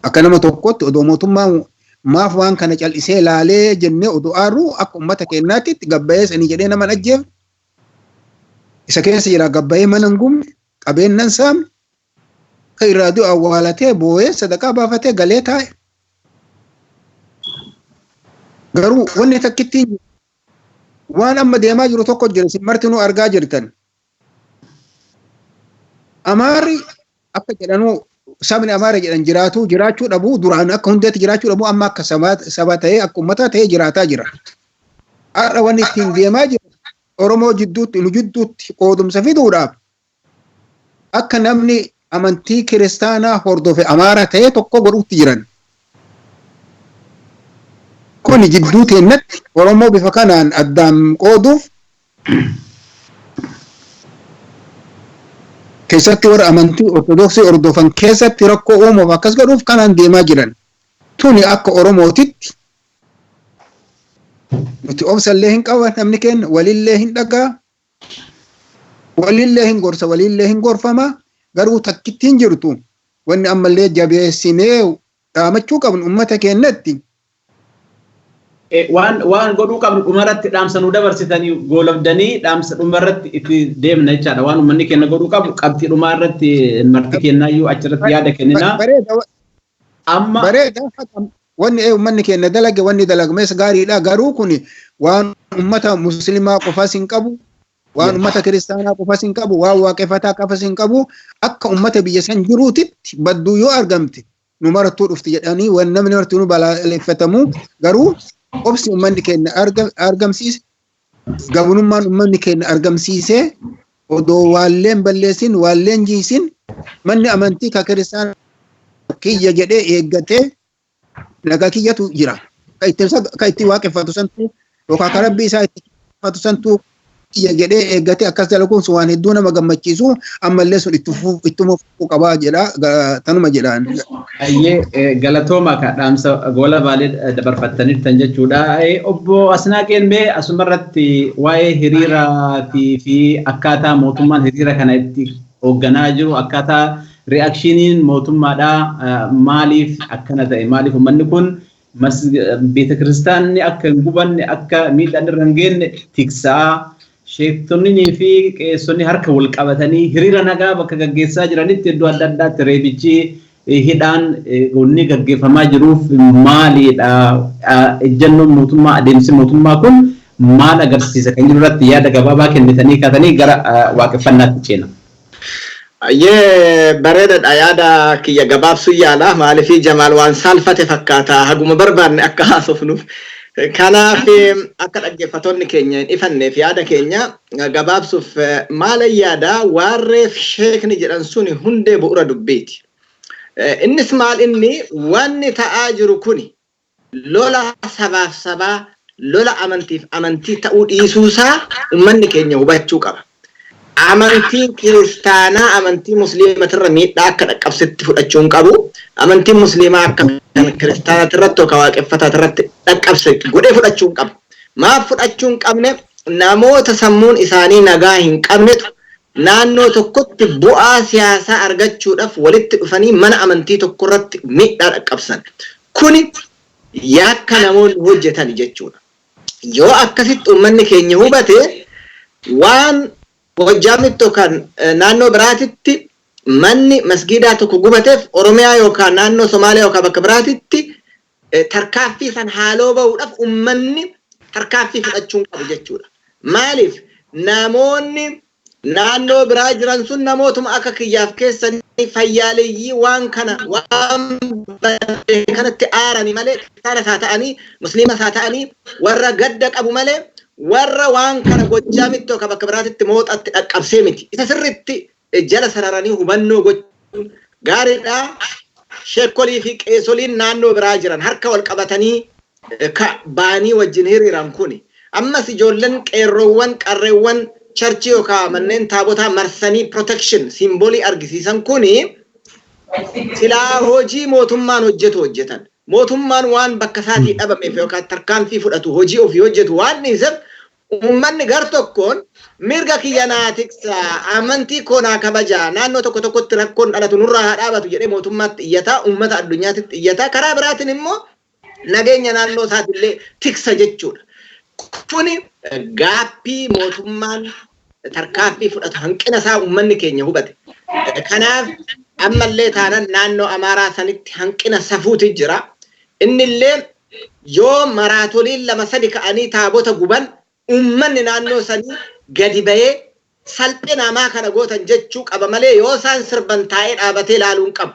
Akka nama tokkotti odoo mootummaan maaf waan kana cal'isee laalee jennee odoo aarru, akka uummata keenyaatti gabbayee sanii jedhee nama ajjeef isa keessa jira, gabbayee mana hin gubne, qabeennan saamne, ka irraa du'e awwaalatee boo'ee sadaqaa baafatee galee taa'e. Garuu wanni takkittiin waan amma deemaa jiru tokko jira, isin martinuu argaa jirtan. Amaarri akka jedhanuu sabni Amaara jedhan jiraatu jiraachuu dhabuu, duraan akka hundeetti jiraachuu dhabuu, amma akka saba ta'ee, akka uummataa ta'ee jiraataa jira. Har'a wanni ittiin deemaa jiru Oromoo jidduutti, nu jidduutti qoodumsa fiduudhaaf akka namni amantii kiristaanaa hordofe Amaara ta'ee tokko godhuutti jiran. Kuni jidduu teennatti Oromoo bifa kanaan addaan qooduuf, keessatti warra amantii Ortodoksii hordofan keessatti rakkoo uumuuf akkas godhuuf kanaan deemaa jiran. Tuni akka Oromootitti nuti obsallee hin qaban, namni keenya walillee hin dhagaa, walillee hin gorsa, walillee hin gorfama. Garuu takkittiin jirtu wanni ammallee jabeessinee dhaamachuu qabnu ummata keenyatti.
Waan godhuu qabnu dhumarratti dhaamsa nu dabarsitanii goolabdanii dhaamsa dhumarratti itti deemna jechaadha. Waan uummanni keenya godhuu qabu qabxii dhumaa irratti marti kennaayyuu achirratti yaada kenninaa.
Amma bareeda, wanni uummanni keenya dalage, wanni dalagames gaariidha. Garuu kun waan uummata musliimaa qofas hin qabu, waan uummata kiristaanaa qofas hin qabu, waan waaqeffataa qofas hin qabu. Akka uummata biyya san jiruutitti badduu yoo argamte nu marattuu dhufti jedhanii waan namni martuu nu balaaleffatamu. Garuu obsi uummanni keenya argamsiise, gabnummaan uummanni keenya argamsiisee, odoo waalleen balleessin waalleen jiisin. Manni amantii ka kiristaana kiyya jedhee eeggatee nagaa kiyyatu jira. Ka itti waaqeffatu santu yookaan ka rabbii isaa itti waaqeffatu santu kiyya jedhee eeggatee akkas dalaguun sun waan hedduu nama gammachiisu ammallee sun ittuma fufuu qabaa jedha tanuma jedhaan.
Ayyee galatooma ka dhaamsa goola baalee dabarfattaniirtan jechuudha. Obbo Asnaaqeen mee asumarratti waa'ee hiriiraatii fi akkaataa mootummaan hiriira kana itti hoogganaa jiru akkaataa ri'aakshiiniin mootummaadhaa maaliif akkana ta'e maaliif uummanni kun beeta kiristaanni akka hin gubanne akka miidhaan irra hin geenye tiksaa sheektonnii fi qeessonni harka wal qabatanii hiriira nagaa bakka gaggeessaa jiranitti iddoo adda addaatti reebichi hidhaan wanni gaggeeffamaa jiruuf maalidha ejjennoon mootummaa adeemsi mootummaa kun maal agarsiisa kan jiru irratti yaada gabaabaa kennitanii kaatanii gara waaqeffannaatti ceena.
Ayyee bareedaadha yaada kiyya gabaabsuu yaala maaliifii Jamaal waan saalfate fakkaata haguma barbaanne akka haasofnuuf. Kanaaf akka dhaggeeffattoonni keenya hin ifanneef yaada keenya gabaabsuuf maala yaada waarreef sheekni jedhan suni hundee bu'uura dubbiiti. Innis maal inni wanni ta'aa jiru kuni lola sabaaf sabaa lola amantiif amantii ta'uu dhiisuusaa uummanni keenya hubachuu qaba. Amantiin kiristaanaa amantii musliimatirra miidhaa akka dhaqqabsitti fudhachuu hin qabu. Amantiin musliimaa akka kiristaanaatirratti yookaan waaqeffataatirratti dhaqqabse godhee fudhachuu hin qabu. Maaf fudhachuu hin qabne namoota sammuun isaanii nagaa hin qabnetu naannoo tokkotti bu'aa siyaasaa argachuudhaaf walitti dhufanii mana amantii tokkorratti miidhaa dhaqqabsan. Kuni yakka namoonni hojjetan jechuudha. Yoo akkasitti uummanni keenya hubate waan Gojjaamitti yookaan naannoo biraatitti manni masgiidaa tokko gubateef Oromiyaa yookaan naannoo Somaaliyaa yookaan bakka biraatitti tarkaaffii san haaloo bahuudhaaf uummanni tarkaaffii fudhachuu hin qabu jechuudha. Maaliif namoonni naannoo biraa jiran sun namootuma akka kiyyaaf keessanii fayyaaleeyyii waan kana waan badde kanatti aaranii malee kiristaana isaa ta'anii musliima isaa ta'anii warra gadda qabu malee warra waan kana Gojjaamitti yookaan bakka biraatitti mooxatti dhaqqabsee miti. Isa sirriitti jala sararanii hubannoo gochuun gaariidha. Sheekolii fi qeesoliin naannoo biraa jiran harka wal qabatanii baanii wajjin hiriiran kuni. Ammas ijoolleen qeerroowwan qarreewwan charchii yookaan manneen taabotaa marsanii protection simbolii argisiisan kuni silaa hojii mootummaan hojjetu hojjetan. Mootummaan waan bakka isaatii dhabameef yookaan tarkaanfii fudhatu hojii ofii hojjetu waan dhiiseef uummanni gar tokkoon mirga kiyya naa tiksa amantii koo naa kabaja naannoo tokko tokkotti rakkoon dhalatu nurraa haa dhaabatu jedhee mootummaatti iyyataa uummata addunyaatitti iyyataa karaa biraatiin immoo nageenya naannoo isaatillee tiksa jechuudha. Kuni gaaffii mootummaan tarkaanfii fudhatu hanqina isaa uummanni keenya hubate. Kanaaf ammallee taanan naannoo Amaaraa sanitti hanqina safuuti jira. Innillee yoo maraatoliin lama sadi ka'anii taabota guban uummanni naannoo sanii gadi bahee salphina hamaa kana gootan jechuu qaba malee yoo isaan sirban taa'ee dhaabatee ilaaluu hin qabu.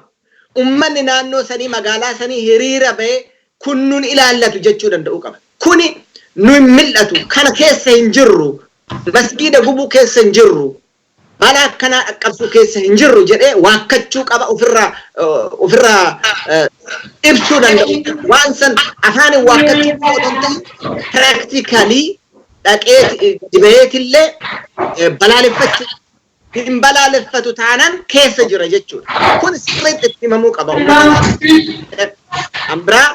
Uummanni naannoo sanii magaalaa sanii hiriira bahee kun nun ilaallatu jechuu danda'uu qaba. Kuni nu hin mil'atu kana keessa hin jirru masgiida gubuu keessa hin jirru balaa akkanaa dhaqqabsuu keessa hin jirru jedhee waakkachuu qaba ofirraa ibsuu danda'u. Waan san afaaniin waakkachuu osoo hin ta'in practically dhaqee dibayeetillee balaaleffachuu hin balaaleffatu taanaan keessa jira jechuudha. Kun sirriitti itti himamuu qaba. Kan biraa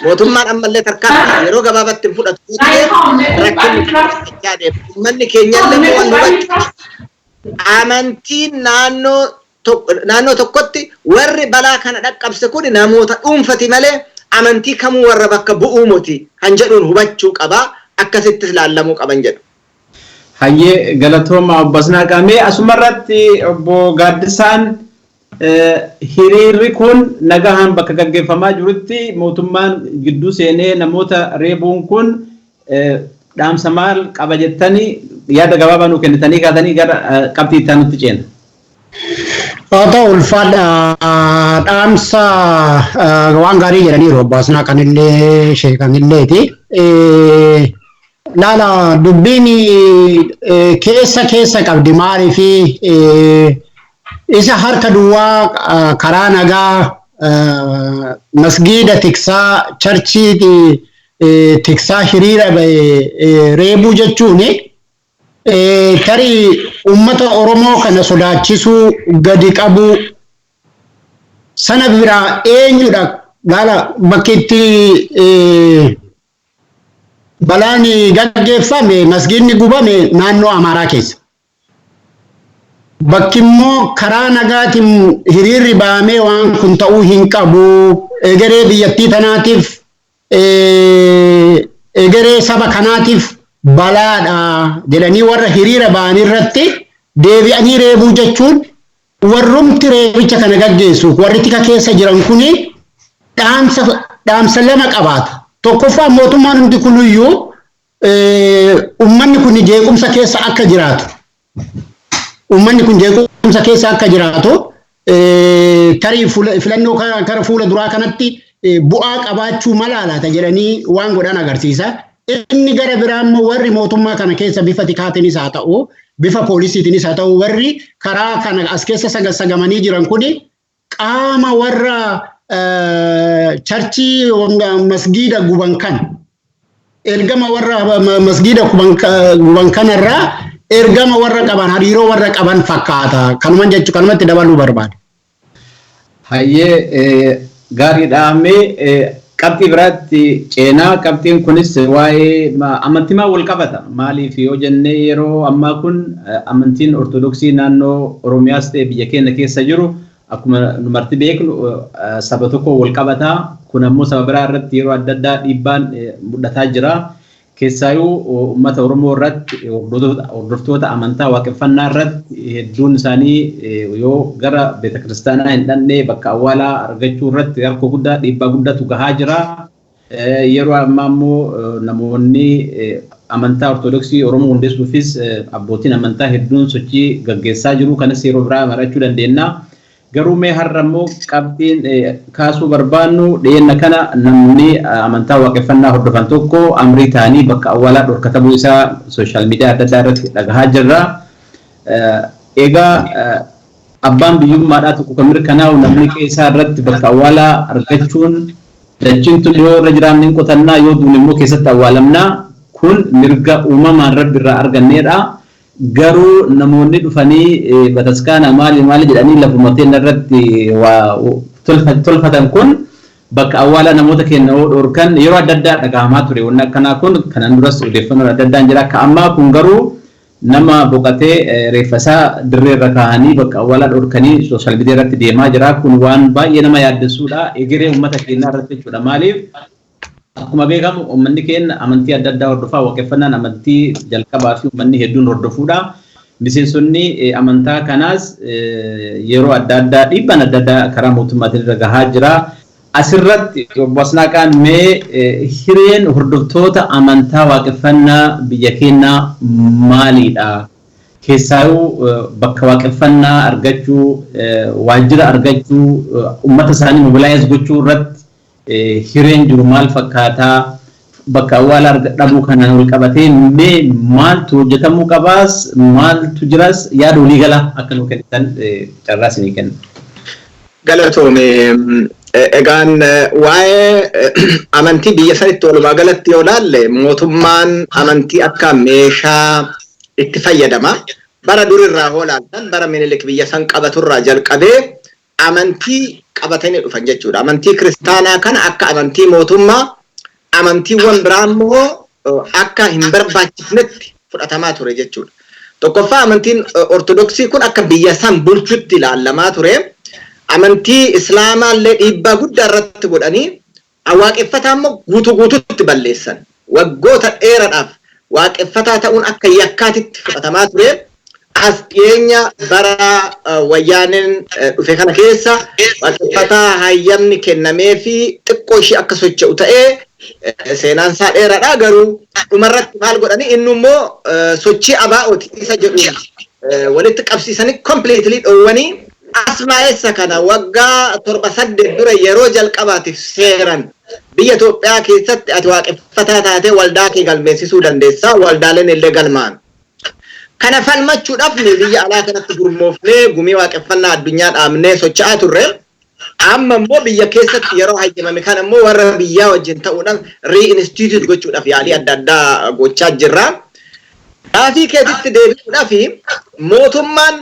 mootummaan ammallee tarkaanfii yeroo gabaabatti hin fudhatu rakkinni guddachaa deema. Uummanni keenya illee waan hubachuu amantiin naannoo tokkotti warri balaa kana dhaqqabse kun namoota dhuunfati malee amantii kamuu warra bakka bu'uu miti kan jedhuun hubachuu qaba. Akkasittis laallamuu qaban jedhu.
Hayyee galatooma obbo Asnaaqaa. Mee asumarratti obbo Gaaddisaan hiriirri kun nagahaan bakka gaggeeffamaa jirutti mootummaan gidduu seenee namoota reebuun kun dhaamsa maal qaba jettanii yaada gabaabaa nuu kennitanii kaatanii gara qabxii itti aanutti ceena.
Haa ta'u ulfaadha dhaamsa waan gaarii jedhaniiru obbo Asnaaqanillee sheekanilleeti. Laala dubbiin keessa keessa qabdi maaliifi Isa harka duwwaa karaa nagaa masgiida tiksaa, churchii tiksaa hiriira reebuu jechuun tarii uummata Oromoo kana sodaachisuu, gadi qabuu sana biraa eenyudha laala. Bakki itti balaan gaggeeffame, masgiidni gubame naannoo Amaaraa keessa. Bakki immoo karaa nagaatiin hiriirri bahamee waan kun ta'uu hin qabu. Egeree biyyattii tanaatiif, egeree saba kanaatiif balaadha jedhanii warra hiriira ba'an irratti deebi'anii reebuu jechuun, warrumti reebicha kana gaggeessu, warri tika keessa jiran kuni dhaamsa lama qabaata. Tokkoffaa, mootummaan hundi kuniyyuu uummanni kun jeequmsa keessa akka jiraatu. Uummanni kun jeequmsa keessa akka jiraatu, tarii filannoo kara fuula duraa kanatti bu'aa qabaachuu mala laata jedhanii waan godhan agarsiisa. Inni gara biraa immoo warri mootummaa kana keessa bifa tikaatiinis haa ta'u, bifa poolisiitiinis haa ta'u, warri karaa kana as keessa sagagamanii jiran kuni qaama warra churchii, masgiida guban kan ergama warra masgiida guban kanarraa ergama warra qaban, hariiroo warra qaban fakkaata. Kanuman jechuu, kanumatti dabaluu barbaada.
Hayyee, gaariidha. Mee qabxii biraatti ceenaa. Qabxiin kunis waa'ee amantimaa wal qabata. Maaliif yoo jennee, yeroo ammaa kun amantiin Ortodoksii naannoo Oromiyaas ta'e biyya keenya keessa jiru akkuma nu marti beeknu saba tokko wal qabata. Kun ammoo saba biraa irratti yeroo adda addaa dhiibbaan mul'ataa jira. Keessaayyuu uummata Oromoo irratti, hordoftoota amantaa waaqeffannaa irratti, hedduun isaanii yoo gara beeta kiristaanaa hin dhaqne bakka awwaalaa argachuu irratti rakkoo guddaa, dhiibbaa guddaatu gahaa jira. Yeroo ammaa immoo namoonni amantaa Ortodoksii Oromoo hundeessuufis abbootiin amantaa hedduun sochii gaggeessaa jiru. Kanas yeroo biraa mari'achuu dandeenya. Garuu mee har'a immoo qabxiin kaasuu barbaannu, dhiyeenya kana namni amantaa waaqeffannaa hordofan tokko amrii ta'anii bakka awwaalaa dhorkatamuu isaa social media adda addaa irratti dhagahaa jirra. Egaa abbaan biyyummaadhaa tokko kan mirkanaa'u namni qe'ee irratti bakka awwaalaa argachuun, dachiin tun yoo irra jiraanne hin qotannaa, yoo duune immoo keessatti awwaalamnaa, kun mirga uumamaan Rabbi irraa arganneedha. Garuu namoonni dhufanii bataskaana maali maali jedhanii lafuma teenya irratti waa tolfatan kun bakka awwaalaa namoota keenya yoo dhorkan yeroo adda addaa dhagahamaa ture. Wanni akkanaa kun kanaan duras odeeffannoon adda addaan jira. Akka ammaa kun garuu nama boqotee reeffa isaa dirree irra kaa'anii bakka awwaalaa dhorkanii social media irratti deemaa jira. Kun waan baay'ee nama yaaddessuudha. Egeree uummata keenyaa irratti jechuudha. Maaliif, akkuma beekamu uummanni keenya amantii adda addaa hordofaa, waaqeffannaan amantii jalqabaa fi uummanni hedduun hordofuudha. Miseensonni amantaa kanaas yeroo adda addaa dhiibbaan adda addaa karaa mootummaatiin irra gahaa jira. Asirratti obbo Asnaaqaan, mee hireen hordoftoota amantaa waaqeffannaa biyya keenyaa maalidha? Keessaayuu bakka waaqeffannaa argachuu, waajjira argachuu, uummata isaanii mobilize gochuu irratti hireen jiru maal fakkaataa? Bakka awwaala dhabuu kanaan wal qabatee mee maaltu hojjetamuu qabaas, maaltu jiras, yaada waliigalaa akka nu kennitan carraa isinii kenna.
Galatoome. Egaan waa'ee amantii biyya sanitti walumaa galatti yoo ilaalle, mootummaan amantii akka meeshaa itti fayyadama. Bara durirraa hoo ilaaltan, bara Minilik biyya san qabaturraa jalqabee amantii qabatanii dhufan jechuudha. Amantii kiristaanaa kana akka amantii mootummaa, amantiiwwan biraa immoo akka hin barbaachifnetti fudhatamaa ture jechuudha. Tokkoffaa, amantiin Ortodoksii kun akka biyya san bulchutti ilaalamaa ture. Amantii Islaamaa illee dhiibbaa guddaa irratti godhanii waaqeffataa immoo guutuu guututti balleessan. Waggoota dheeraadhaaf waaqeffataa ta'uun akka yakkaatitti fudhatamaa ture. As dhiyeenya bara Wayyaaneen dhufe kana keessa waaqeffataa hayyamni kennamee fi xiqqoo ishee akka socho'u ta'ee, seenaan isaa dheeraadha, garuu dhumarratti maal godhanii, inni immoo sochii ABO'ti isa jedhu walitti qabsiisanii completely dhoowwanii. Asmaa'essa kana waggaa 7, 8 dura yeroo jalqabaatiif seeran biyya Itoophiyaa keessatti ati waaqeffataa taatee waldaa kee galmeessisuu dandeessaa, waldaaleen illee galmaan. Kana falmachuudhaaf nu biyya alaa kanatti gurmoofnee gumii waaqeffannaa addunyaa dhaabnee socho'aa turre. Amma immoo biyya keessatti yeroo hayyamame kana immoo warra biyyaa wajjin ta'uudhaan re-institute gochuudhaaf yaalii adda addaa gochaa jirra. Gaafii keetitti deebi'uudhaaf, mootummaan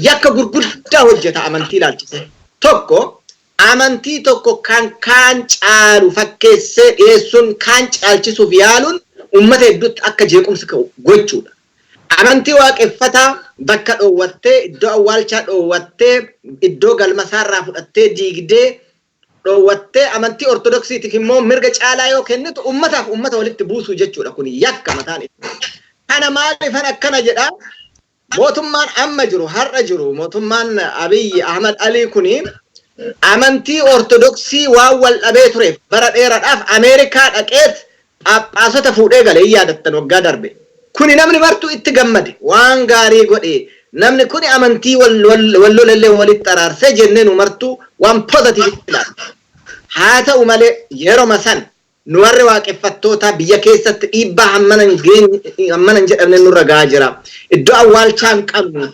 yakka gurguddaa hojjeta amantii ilaalchise. Tokko, amantii tokko kan kaan caalu fakkeessee dhiyeessuun, kaan caalchisuuf yaaluun uummata hedduutti akka jeequmsi ka'u gochuudha. Amantii waaqeffataa bakka dhoowwattee, iddoo awwaalchaa dhoowwattee, iddoo galmasaarraa fudhattee diigdee dhoowwattee, amantii Ortodoksiitiif immoo mirga caalaa yoo kennitu, uummataaf uummata walitti buusuu jechuudha. Kun yakka mataan isaa. Kana maaliifan akkana jedhaa? Mootummaan amma jiru, har'a jiru, mootummaan Abiyyi Ahmad Alii kuni amantii Ortodoksii waan wal dhabee tureef bara dheeraadhaaf Ameerikaa dhaqeet phaaphaasota fuudhee gale, hin yaadattan, waggaa darbe. Kuni namni martuu itti gammade, waan gaarii godhe, namni kuni amantii wal lolallee walitti araarsee jennee nu martuu waan positive ilaalla. Haa ta'u malee, yeroma san nu warri waaqeffattootaa biyya keessatti dhiibbaa hammana hin jedhamne nurra gahaa jira. Iddoo awwaalchaa hin qabnu.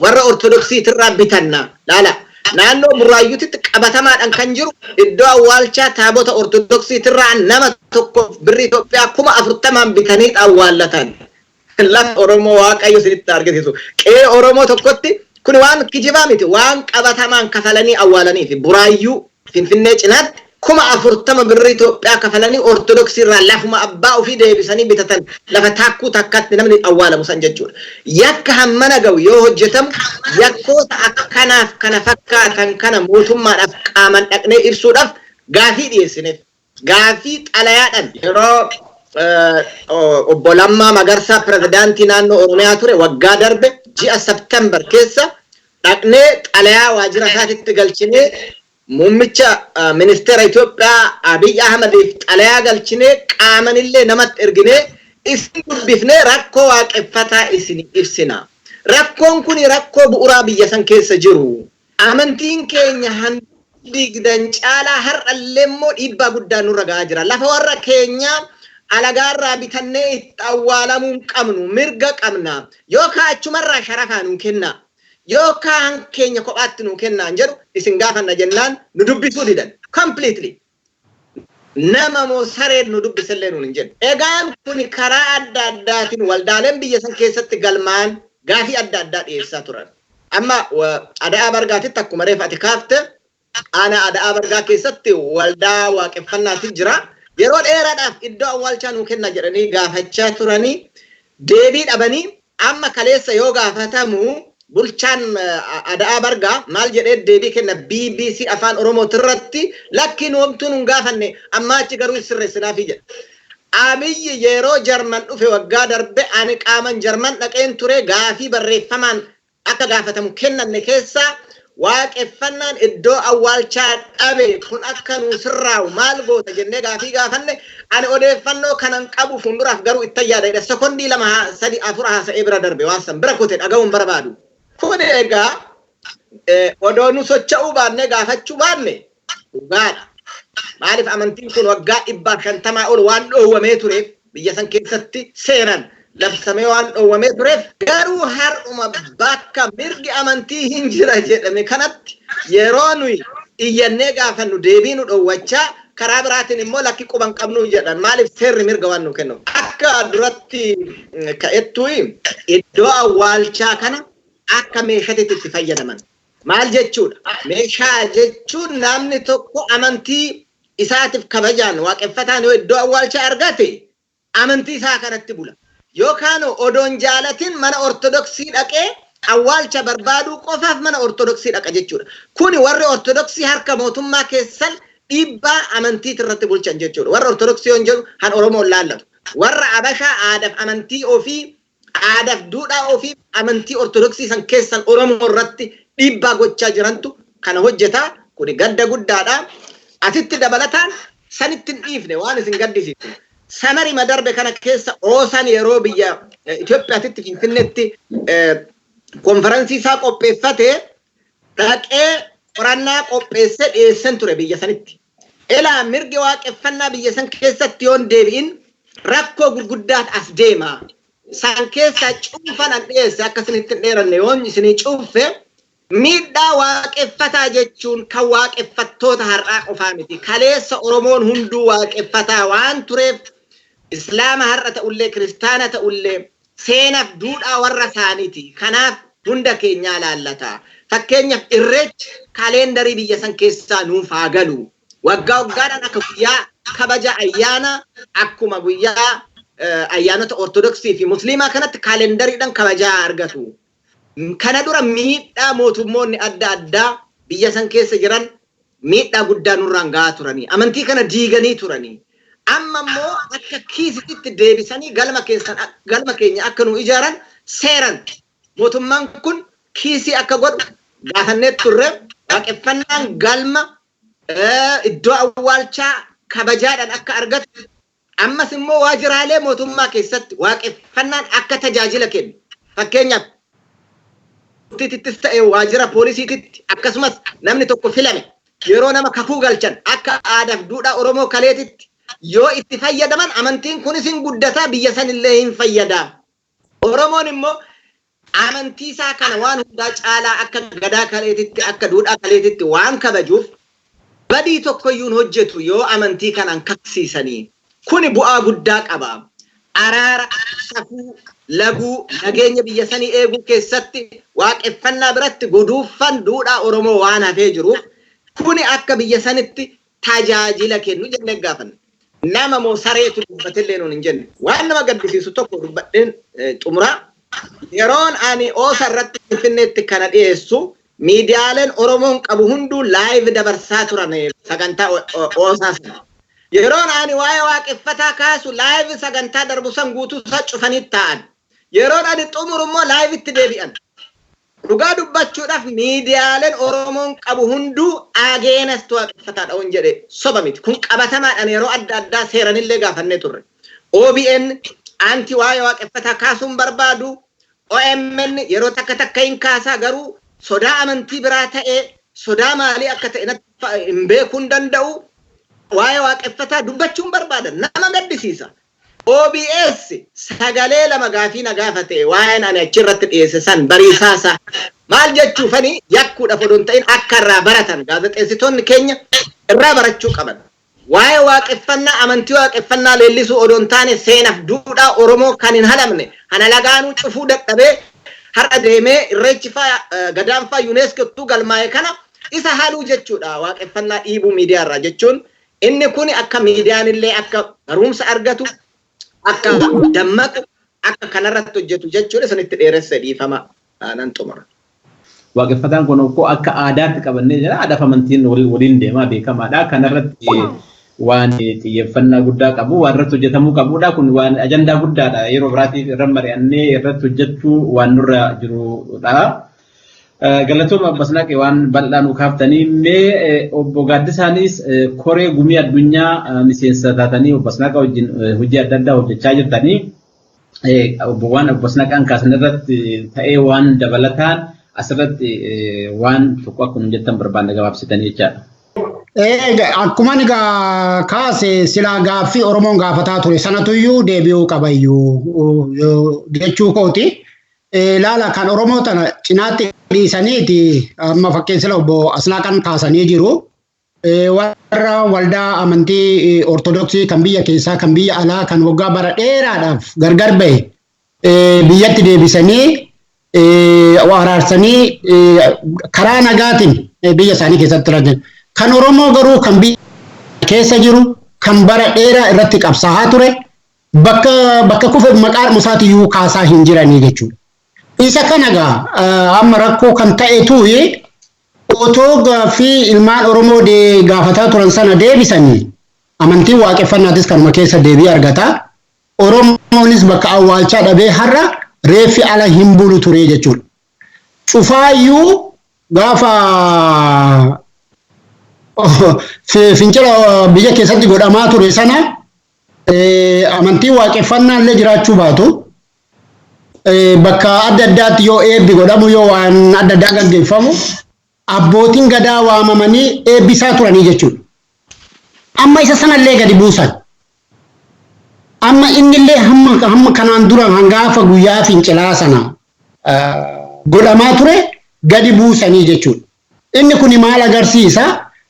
Warra Ortodoksiitirraa bitanna. Laala. Naannoo Burraayyuutitti qabatamaadhaan kan jiru, iddoo awwaalchaa taabota Ortodoksiitirraa nama tokkoof birrii Itoophiyaa 40,000n bitanii awwaallatan. Lafa Oromoo Waaqayyo isinitti argisiisu. Qe'ee Oromoo tokkotti kun waan kijibaa miti, waan qabatamaan kafalanii awwaalanii fi Buraayyuu Finfinnee cinaatti 40,000 birrii Itoophiyaa kafalanii Ortodoksii irraa lafuma abbaa ofii deebisanii bitatan, lafa taakkuu takkaatti namni awwaalamu san jechuudha. Yakka hammana ga'u yoo hojjetamu, yakkoota akkanaaf kana fakkaatan kana mootummaadhaaf qaaman dhaqnee ibsuudhaaf gaafii dhiyeessineef. Gaafii xalayaadhaan yeroo obbo Lammaa Magarsaa pirezidaantii naannoo Oromiyaa ture, waggaa darbe ji'a September keessa dhaqnee xalayaa waajjira isaatitti galchinee, muummicha ministeera Itoophiyaa Abiy Ahmediif xalayaa galchinee, qaamanillee namatti erginee isin dubbifnee rakkoo waaqeffataa isin ibsina. Rakkoon kun rakkoo bu'uuraa biyya san keessa jiru. Amantiin keenya digdan caalaa har'allee immoo dhiibbaa guddaa nurra gahaa jira. Lafa warra keenyaa alagaarraa bitannee itti awwaalamuu hin qabnu, mirga qabna. Yookaan achumarraa sharafaa nuu kennaa. Yookaan keenya kophaatti nuu kennaa jedhu isin gaafanna jennaan nu dubbisuu didan. Completely. Nama moo sareen nu dubbisallee nuun hin jedhu. Egaan kun karaa adda addaatiin waldaaleen biyya san keessatti galmaan gaafii adda addaa dhiyeessaa turan. Amma Ada'aa Bargaatitti, akkuma reef ati kaafte, aanaa Ada'aa Bargaa keessatti waldaa waaqeffannaatu jira. Yeroo dheeraadhaaf iddoo awwaalchaa nuu kenna jedhanii gaafachaa turanii deebii dhabanii, amma kaleessa yoo gaafatamu bulchaan Ada'aa Bargaa maal jedhee deebii kenna BBC Afaan Oromootirratti? "Lakki, nu homtuu nun gaafanne, amma achi garuu sirreessinaafi" jedha. Abiyyi yeroo Jarman dhufe waggaa darbe, ani qaaman Jarman dhaqeen ture, gaafii barreeffamaan akka gaafatamu kennanne keessaa waaqeffannaan iddoo awwaalchaa dhabe kun akka nuu sirraa'u maal goota jennee gaafii gaafanne. "Ani odeeffannoo kanan qabu, fuulduraaf garuu itti yaada" jedha. Sekondii 2, 3, 4 haasa'ee bira darbe, waan san bira kute, dhaga'uun barbaadu. Kun egaa odoo nu socho'uu baannee gaafachuu baanne dhugaadha. Maaliif, amantiin kun waggaa 150 ol waan dhoowwamee tureef, biyya san keessatti seeran labsamee waan dhoowwamee tureef. Garuu har'uma bakka mirgi amantii hin jira jedhame kanatti yeroo nuyi iyyannee gaafannu deebii nu dhoowwachaa, karaa biraatiin immoo lakki, quban qabnu jedhan. Maaliif, seerri mirga waan nu kennu. Akka duratti ka'ettuu iddoo awwaalchaa kana akka meeshaatti itti fayyadaman. Maal jechuudha? Meeshaa jechuun namni tokko amantii isaatiif kabajaan waaqeffataan yoo iddoo awwaalchaa argate amantii isaa kanatti bula. Yookaan odoon jaalatin mana Ortodoksii dhaqee awwaalcha barbaaduu qofaaf mana Ortodoksii dhaqa jechuudha. Kuni warri Ortodoksii harka mootummaa keessan dhiibbaa amantiit irratti bulchan jechuudha. Warra Ortodoksii yoon jedhu han Oromoon laallatu. Warra Abashaa aadaaf amantii ofii, aadaaf duudhaa ofii amantii Ortodoksii san keessan Oromoo irratti dhiibbaa gochaa jirantu kana hojjetaa. Kuni gadda guddaadha. Asitti dabalataan sanitti hin dhiifne, waan isin gaddisiisu. Samarima darbe kana keessa Oosaan yeroo biyya Itoophiyaatitti Finfinneetti konferansii isaa qopheeffate dhaqee qorannaa qopheessee dhiyeessan ture biyya sanitti. Elaa, mirgi waaqeffannaa biyya san keessatti yoon deebi'in rakkoo gurguddaat as deema. San keessaa cuunfan an dhiyeesse akka isinitti hin dheeranne yoon isinii cuunfe, miidhaa waaqeffataa jechuun kan waaqeffattoota har'aa qofaa miti. Kaleessa Oromoon hunduu waaqeffataa waan tureef, Islaama har'a ta'ullee Kiristaana ta'ullee, seenaaf duudhaa warra isaaniiti. Kanaaf hunda keenyaa laallata. Fakkeenyaaf, Irreechi kaaleendarii biyya san keessaa nuuf haa galu. Waggaa waggaadhaan akka guyyaa kabaja ayyaana, akkuma guyyaa ayyaanota Ortodoksii fi Musliimaa kanatti kaalendariidhaan kabajaa argatu. Kana dura miidhaa mootummoonni adda addaa biyya san keessa jiran miidhaa guddaa nurraan gahaa turanii. Amantii kana diiganii turanii. Amma immoo akka kiisitti deebisanii galma keessan, galma keenya akka nu ijaaran seeran mootummaan kun kiisii akka godhu gaafannee turre. Waaqeffannaan galma, iddoo awwaalchaa kabajaadhaan akka argatu, ammas immoo waajjiraalee mootummaa keessatti waaqeffannaan akka tajaajila kennu, fakkeenyaaf murtiitittis ta'e waajjira poolisiititti, akkasumas namni tokko filame yeroo nama kakuu galchan akka aadaaf duudhaa Oromoo kaleetitti yoo itti fayyadaman, amantiin kunis hin guddataa, biyya sanillee hin fayyadaa. Oromoon immoo amantii isaa kana waan hundaa caalaa akka gadaa kaleetitti, akka duudhaa kaleetitti waan kabajuuf, badii tokkoyyuu hin hojjetu yoo amantii kanaan kaksiisanii. Kuni bu'aa guddaa qaba. Araara, safuu, laguu, nageenya biyya sanii eeguu keessatti waaqeffannaa biratti guduuffan duudhaa Oromoo waan hafee jiruuf, kuni akka biyya sanitti tajaajila kennu jennee gaafanne. Nama moo sareetu dubbatillee nuun hin jenne. Waan nama gaddisiisu tokko dubbadheen xumuraa. Yeroon ani OSA irratti Finfinneetti kana dhiyeessu, miidiyaaleen Oromoon qabu hunduu live dabarsaa turan sagantaa OSA sana. Yeroon ani waa'ee waaqeffataa kaasu, live sagantaa darbu san guutuu isaa cufanii taa'an. Yeroon ani xumuru immoo live itti deebi'an. Dhugaa dubbachuudhaaf, miidiyaaleen Oromoon qabu hunduu against waaqeffataadha on jedhe soba miti. Kun qabatamaadhaan yeroo adda addaa seeranillee gaafannee turre. OBN anti waa'ee waaqeffataa kaasuun barbaadu. OMN yeroo takka takka hin kaasaa, garuu sodaa amantii biraa ta'ee, sodaa maalii akka ta'e natti hin beekuu hin danda'u. Waa'ee waaqeffataa dubbachuun barbaadan nama gaddisiisa. OBS sagalee lama gaafii na gaafate waa'een ani achirratti dhiyeesse san bariisaasaa. Maal jechuufani, yakkuudhaaf odoo hin ta'in, akka irraa baratan, gaazexeessitoonni keenya irraa barachuu qaban. Waa'ee waaqeffannaa, amantii waaqeffannaa leellisuu odoo hin taane, seenaaf duudhaa Oromoo kan hin halamne, kana lagaanuu cufuu dadhabee har'a deemee Irreechi faa, Gadaan faa UNESCO galmaa'e kana isa haaluu jechuudha, waaqeffannaa dhiibuu miidiyaa irraa jechuun. Inni kun akka miidiyaan illee akka barumsa argatu, akka dammaqu, akka kanarratti hojjetu jechuudha. Sanitti dheeresse, dhiifama, nan xumura.
Waaqeffataan kun akka aadaatti qabannee jira. Aadaaf amantiin waliin deemaa beekamaadha. Kanarratti waan xiyyeeffannaa guddaa qabu, waan irratti hojjetamuu qabudha. Kun waan ajandaa guddaadha. Yeroo biraatiif irra mari'annee irratti hojjechuu waan nurra jirudha. Galatooma, Obbo Asnaaqee, waan bal'aa nu kaaftanii. Mee obbo Gaaddisaanis koree gumii addunyaa miseensa taatanii obbo Asnaaqaa wajjin hojii adda addaa hojjechaa jirtanii. Waan obbo Asnaaqaan kaasan irratti ta'ee waan dabalataan asirratti waan tokko akkuma jettan barbaanne, gabaabsitanii jechaadha.
Akkuma egaa kaase, silaa gaaffii Oromoon gaafataa ture sanatuyyuu deebi'uu qabayyuu jechuu kooti. Laala, kan Oromoo tana cinaatti dhiisaniiti amma fakkeessila obbo Asnaaqan kaasanii jiru. Warra waldaa amantii Ortodoksii kan biyya keessaa, kan biyya alaa, kan waggaa bara dheeraadhaaf gargar bahe biyyatti deebisanii araarsanii karaa nagaatiin biyya isaanii keessatti turan. Kan Oromoo garuu, kan biyya keessa jiru, kan bara dheeraa irratti qabsaa'aa ture, bakka bakka kufe maqaa isaatiyyuu kaasaa hin jiranii jechuudha. Isa kana gaa amma rakkoo kan ta'e tuyi otoo gaaffii ilmaan Oromoo gaafataa turan sana deebisanii, amantiin waaqeffannaatis kanuma keessa deebii argata. Oromoonis bakka awwaalchaa dhabee har'a reeffi ala hin bulu ture jechuudha. Cufaayyuu gaafa fincila biyya keessatti godhamaa ture sana, amantiin waaqeffannaa illee jiraachuu baatu, bakka adda addaatti yoo eebbi godhamu, yoo waan adda addaa gaggeeffamu, abbootiin gadaa waamamanii eebbisaa turanii jechuudha. Amma isa sanallee gadi buusan. Amma innillee hamma kanaan dura hangaafa guyyaa fincilaa sana godhamaa ture gadi buusanii jechuudha. Inni kun maal agarsiisa?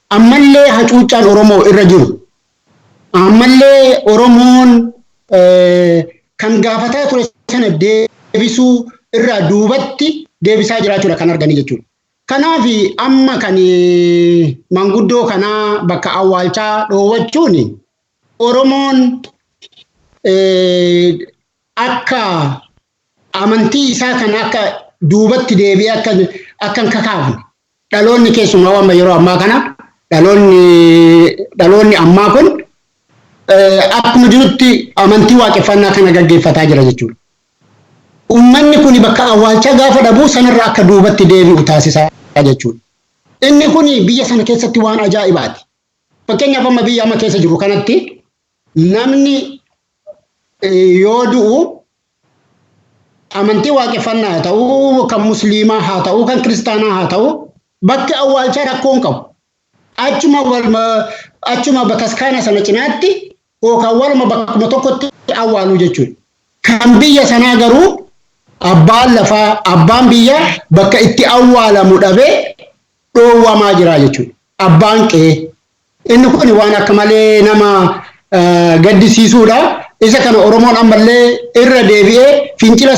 Ammallee hacuuccaan Oromoo irra jiru. Ammallee Oromoon kan gaafataa ture sana deebisuu irraa duubatti deebisaa jiraachuudha kan arganii jechuudha. Kanaaf amma kan manguddoo kanaa bakka awwaalchaa dhoowwachuun Oromoon akka amantii isaa kana akka duubatti deebi'ee akka hin kakaafne dhaloonni keessumaa amma yeroo ammaa kana dhaloonni ammaa kun akkuma jirutti amantii waaqeffannaa kana gaggeeffataa jira jechuudha. Uummanni kun bakka awwaalchaa gaafa dhabuu sanarra akka duubatti deebi'u taasisaa jechuudha. Inni kun biyya sana keessatti waan ajaa'ibaati. Fakkeenyaaf amma biyya amma keessa jiru kanatti namni yoo du'u amantii waaqeffannaa haa ta'u, kan musliimaa haa ta'u, kan kiristaanaa haa ta'u, bakki awwaalchaa rakkoo hin qabu. Achuma bataskaana sana cinaatti yookaan waluma bakkuma tokkotti awwaaluu jechuudha. Kan biyya sanaa garuu abbaan lafaa, abbaan biyyaa bakka itti awwaalamu dhabee dhoowwamaa jira jechuudha. Abbaan qe'ee. Inni kun waan akka malee nama gaddisiisuudha. Isa kana Oromoon ammallee irra deebi'ee fincila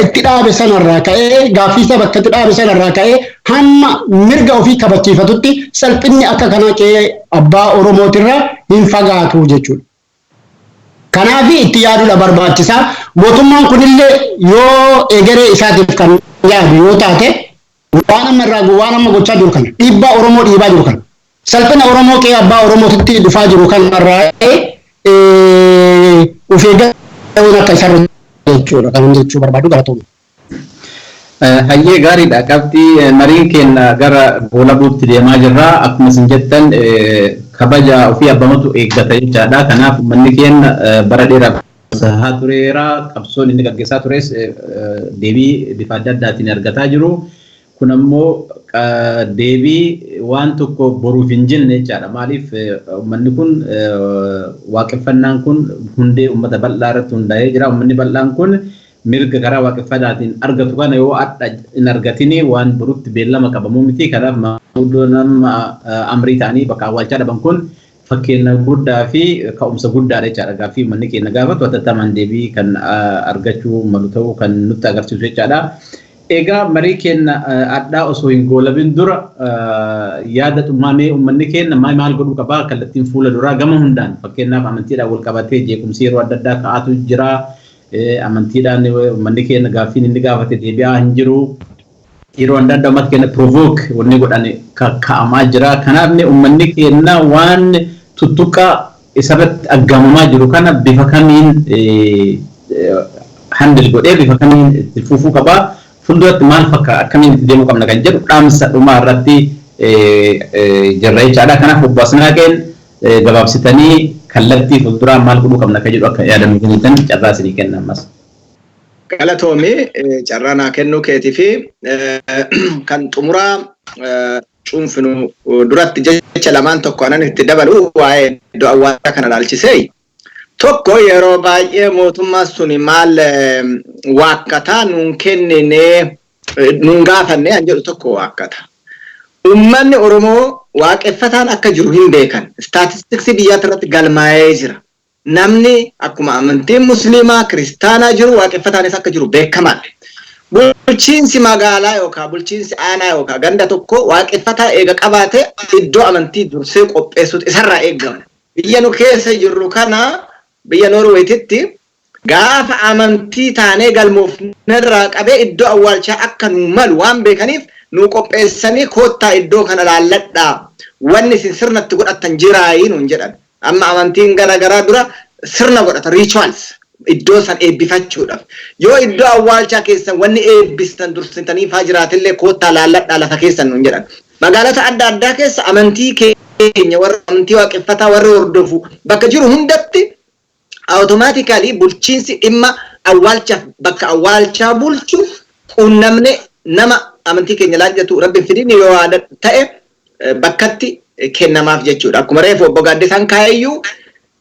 itti dhaabe sanarraa ka'ee gaaffii isa bakka itti dhaabe sanarraa ka'ee hamma mirga ofii kabachiifatutti salphinni akka kanaa qe'ee abbaa Oromootirraa hin fagaatu jechuudha. Kanaaf itti yaaduudha barbaachisaa. Mootummaan kunillee yoo egeree isaatiif kan yaadu yoo taate waan amma irraa waan amma gochaa jiru kana dhiibbaa Oromoo dhiibaa jiru kana salphina Oromoo qe'ee abbaa Oromootitti dhufaa jiru kanarraa of eeggachuun akka isarra jechuudha kan jechuu barbaadu galatooma.
Hayyee gaariidha. Qabxii mariin keenya gara goolabuutti deemaa jirra. Akkuma isin jettan kabaja ofii abbamatu eeggata jechaadha. Kanaaf uummanni keenya bara dheeraaf haa tureera. Qabsoon inni gaggeessaa tures deebii bifa adda addaatiin argataa jiru. Kun ammoo deebii waan tokko boruuf hin jenne jechaadha. Maaliif uummanni kun waaqeffannaan kun hundee uummata bal'aa irratti hundaa'ee jira. Uummanni bal'aan kun mirga karaa waaqeffannaatiin argatu kana yoo adda hin argatini waan borutti beellama qabamuu miti. Kanaaf maanguddoo nama amrii ta'anii bakka awwaalchaa dhaban kun fakkeenya guddaa fi ka'umsa guddaadha jechaadha. Gaaffii uummanni keenya gaafatu hatattamaan deebii kan argachuu malu ta'uu kan nutti agarsiisu jechaadha. Egaa marii keenya addaa osoo hin goolabin dura yaada xummaamee uummanni keenya maal godhuu qabaa kallattiin fuula duraa gama hundaan fakkeenyaaf amantiidhaan wal qabatee jeequmsi yeroo adda addaa ka'aatu jira. Amantiidhaan uummanni keenya gaaffiin inni gaafate deebi'aa hin jiru. Yeroo adda addaa uummata keenya provoke wanni godhan kakka'amaa jira. Kanaaf uummanni keenya waan tuttuqaa isarratti aggaamamaa jiru kana bifa kamiin handle godhee bifa kamiin itti fufuu qabaa. Fuulduratti maal fakka akkamiin itti deemuu qabna kan jedhu dhaamsa dhumaa irratti jirra jechaadha. Kanaaf obbo Asnaaqeen gabaabsitanii kallattii fuulduraa maal godhuu qabna kan jedhu akka yaadamu kennitan carraa isinii kenna ammas.
Galatoomi carraa naa kennuu keetii fi kan xumuraa cuunfinu duratti jecha lamaan tokko anan itti dabalu waa'ee iddoo awwaalaa kana ilaalchisee. Tokko yeroo baay'ee mootummaan suni maal waakkataa nuun kenninee nuun gaafanne an jedhu tokko waakkata. Uummanni Oromoo waaqeffataan akka jiru hin beekan. Istaatistiksii biyyaatti irratti galmaa'ee jira. Namni akkuma amantiin musliimaa kiristaanaa jiru waaqeffataanis akka jiru beekamaadha. Bulchiinsi magaalaa yookaan bulchiinsi aanaa yookaan ganda tokko waaqeffataa eega qabaate iddoo amantii dursee qopheessuutu isarraa eegama. Biyya nu keessa jirru kana biyya Noorweetitti gaafa amantii taanee galmoofnerraa qabee iddoo awwaalchaa akka nu malu waan beekaniif nu qopheessanii koottaa iddoo kana laalladhaa wanni isin sirnatti godhattan jiraayii nuun jedhan. Amma amantiin garaagaraa dura sirna godhata rituals iddoo san eebbifachuudhaaf. Yoo iddoo awwaalchaa keessan wanni eebbistan dursitanii faa jiraatillee koottaa laalladhaa lafa keessan nuun jedhan. Magaalota adda addaa keessa amantii keenya warra amantii waaqeffataa warra hordofu bakka jiru hundatti automaatikaalii bulchiinsi dhimma awwaalchaaf bakka awwaalchaa bulchu quunnamne nama amantii keenya laallatu rabbiin fidin yoo ta'e bakkatti kennamaaf jechuudha. Akkuma reefu obbo Gaaddisaan kaayeyyuu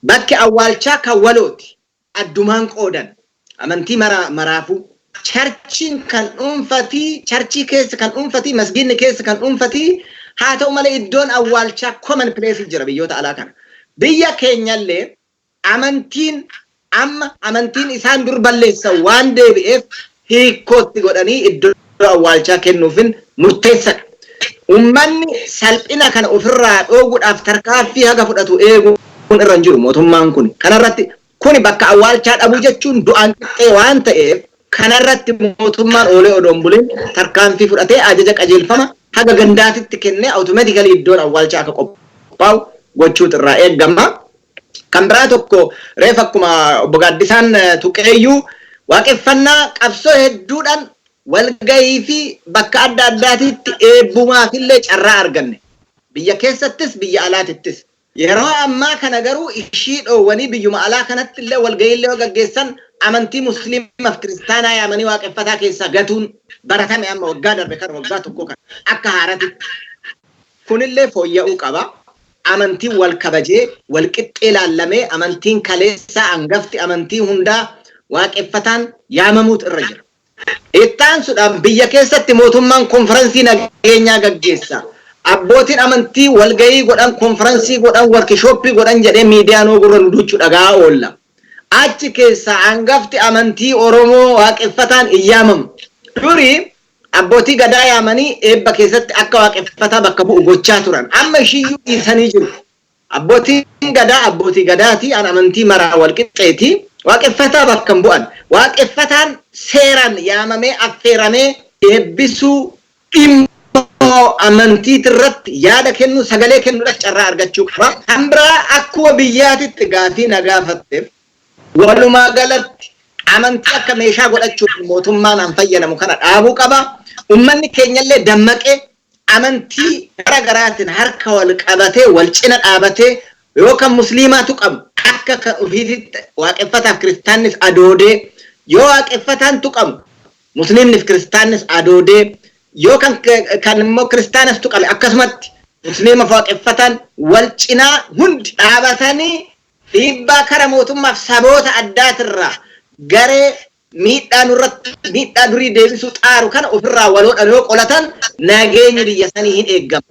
bakki awwaalchaa kan walooti. Addumaan qoodan amantii maraafuu churchiin kan dhuunfatii, churchii keessa kan dhuunfatii, masgiidni keessa kan dhuunfatii. Haa ta'u malee, iddoon awwaalchaa common place jira biyyoota alaa kana. Biyya keenyallee amantiin amma amantiin isaan dur balleessan waan deebi'eef hiikkootti godhanii iddoo awwaalchaa kennuufin murteessadha. Uummanni salphina kana ofirraa dhooguudhaaf tarkaaffii haga fudhatu eeguun irra hin jiru mootummaan kun. Kanarratti kuni bakka awwaalchaa dhabuu jechuun du'aan qixxee waan ta'eef, kanarratti mootummaan oolee odoon bulin tarkaanfii fudhatee ajaja qajeelfama haga gandaatitti kennee automatically iddoon awwaalchaa akka qophaa'u gochuutu irraa eegama. Kan biraa tokko, reef akkuma obbo Gaaddisaan tuqeeyyuu, waaqeffannaa qabsoo hedduudhaan walgahii fi bakka adda addaatitti eebbumaafillee carraa arganne. Biyya keessattis, biyya alaatittis. Yeroo ammaa kana garuu ishii dhoowwanii biyyuma alaa kanatti illee walgahiillee yoo gaggeessan amantii musliimaaf kiristaanaa yaamanii waaqeffataa keessaa gatuun baratame amma waggaa darbe kana, waggaa tokko kana akka haaratitti. Kunillee fooyya'uu qaba. Amantiin wal kabajee, wal qixxee laallamee, amantiin kaleessaa hangafti amantii hundaa waaqeffataan yaamamuutu irra jira. Ittaansuudhaan biyya keessatti mootummaan konferansii nageenyaa gaggeessa. Abbootiin amantii walgahii godhan, konferansii godhan, workshopii godhan jedhee miidiyaan gurra nu duuchuu dhagaa oolla. Achi keessa hangafti amantii Oromoo waaqeffataan hin yaamamu. Durii abbootii gadaa yaamanii eebba keessatti akka waaqeffataa bakka bu'u gochaa turan. Amma ishiyyuu dhiisanii jiru. Abbootiin gadaa abbootii gadaati, an amantii maraa wal qixxeeti. Waaqeffataa bakka hin bu'an. Waaqeffataan seeraan yaamamee affeeramee eebbisuu, dhimma amantiitirratti yaada kennu, sagalee kennuudhaaf carraa argachuu qaba. Kan biraa, akkuma biyyaatitti gaafii na gaafatteef, walumaa galatti amantii akka meeshaa godhachuuf mootummaan an fayyadamu kana dhaabuu qaba. Uummanni keenyallee dammaqee amantii gara garaatiin harka wal qabatee, wal cina dhaabatee, yoo kan musliimaatu qabu akka kan ofiititti waaqeffataaf kiristaannis adoodee, yoo waaqeffataan tuqamu musliimniif kiristaannis adoodee, yoo kan immoo kiristaanas tuqame akkasumatti musliimaaf waaqeffataan wal cinaa hundi dhaabatanii dhiibbaa kara mootummaaf saboota addaatirraa garee miidhaa nurratti miidhaa durii deebisuu xaaru kana ofirraa waloodhaan yoo qolatan nageenyi biyya sanii hin eeggamu.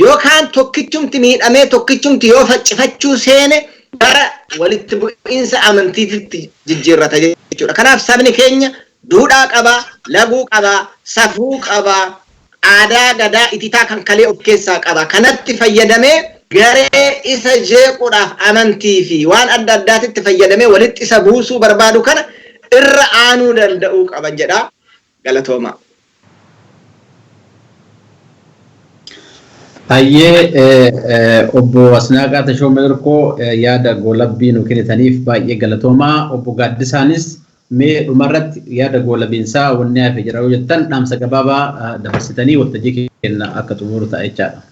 Yookaan tokkichumti miidhamee tokkichumti yoo faccifachuu seene gara walitti bu'iinsa amantiititti jijjiirrata jechuudha. Kanaaf sabni keenya duudhaa qabaa, laguu qabaa, safuu qabaa, aadaa gadaa ititaa kan kalee of keessaa qaba. Kanatti fayyadamee garee isa jeequudhaaf amantii fi waan adda addaatitti fayyadamee walitti isa buusuu barbaadu kana irra aanuu danda'uu qaban jedha. Galatooma.
Hayyee, obbo Asnaaqaa Tashoomee Irkoo, yaada goolabbii nu kennitaniif baay'ee galatoomaa. Obbo Gaaddisaanis mee dhumarratti yaada goolabiinsaa wanni hafe jira yoo jettan, dhaamsa gabaabaa dabarsitanii waltajjii kenna akka xumuru ta'a jechaadha.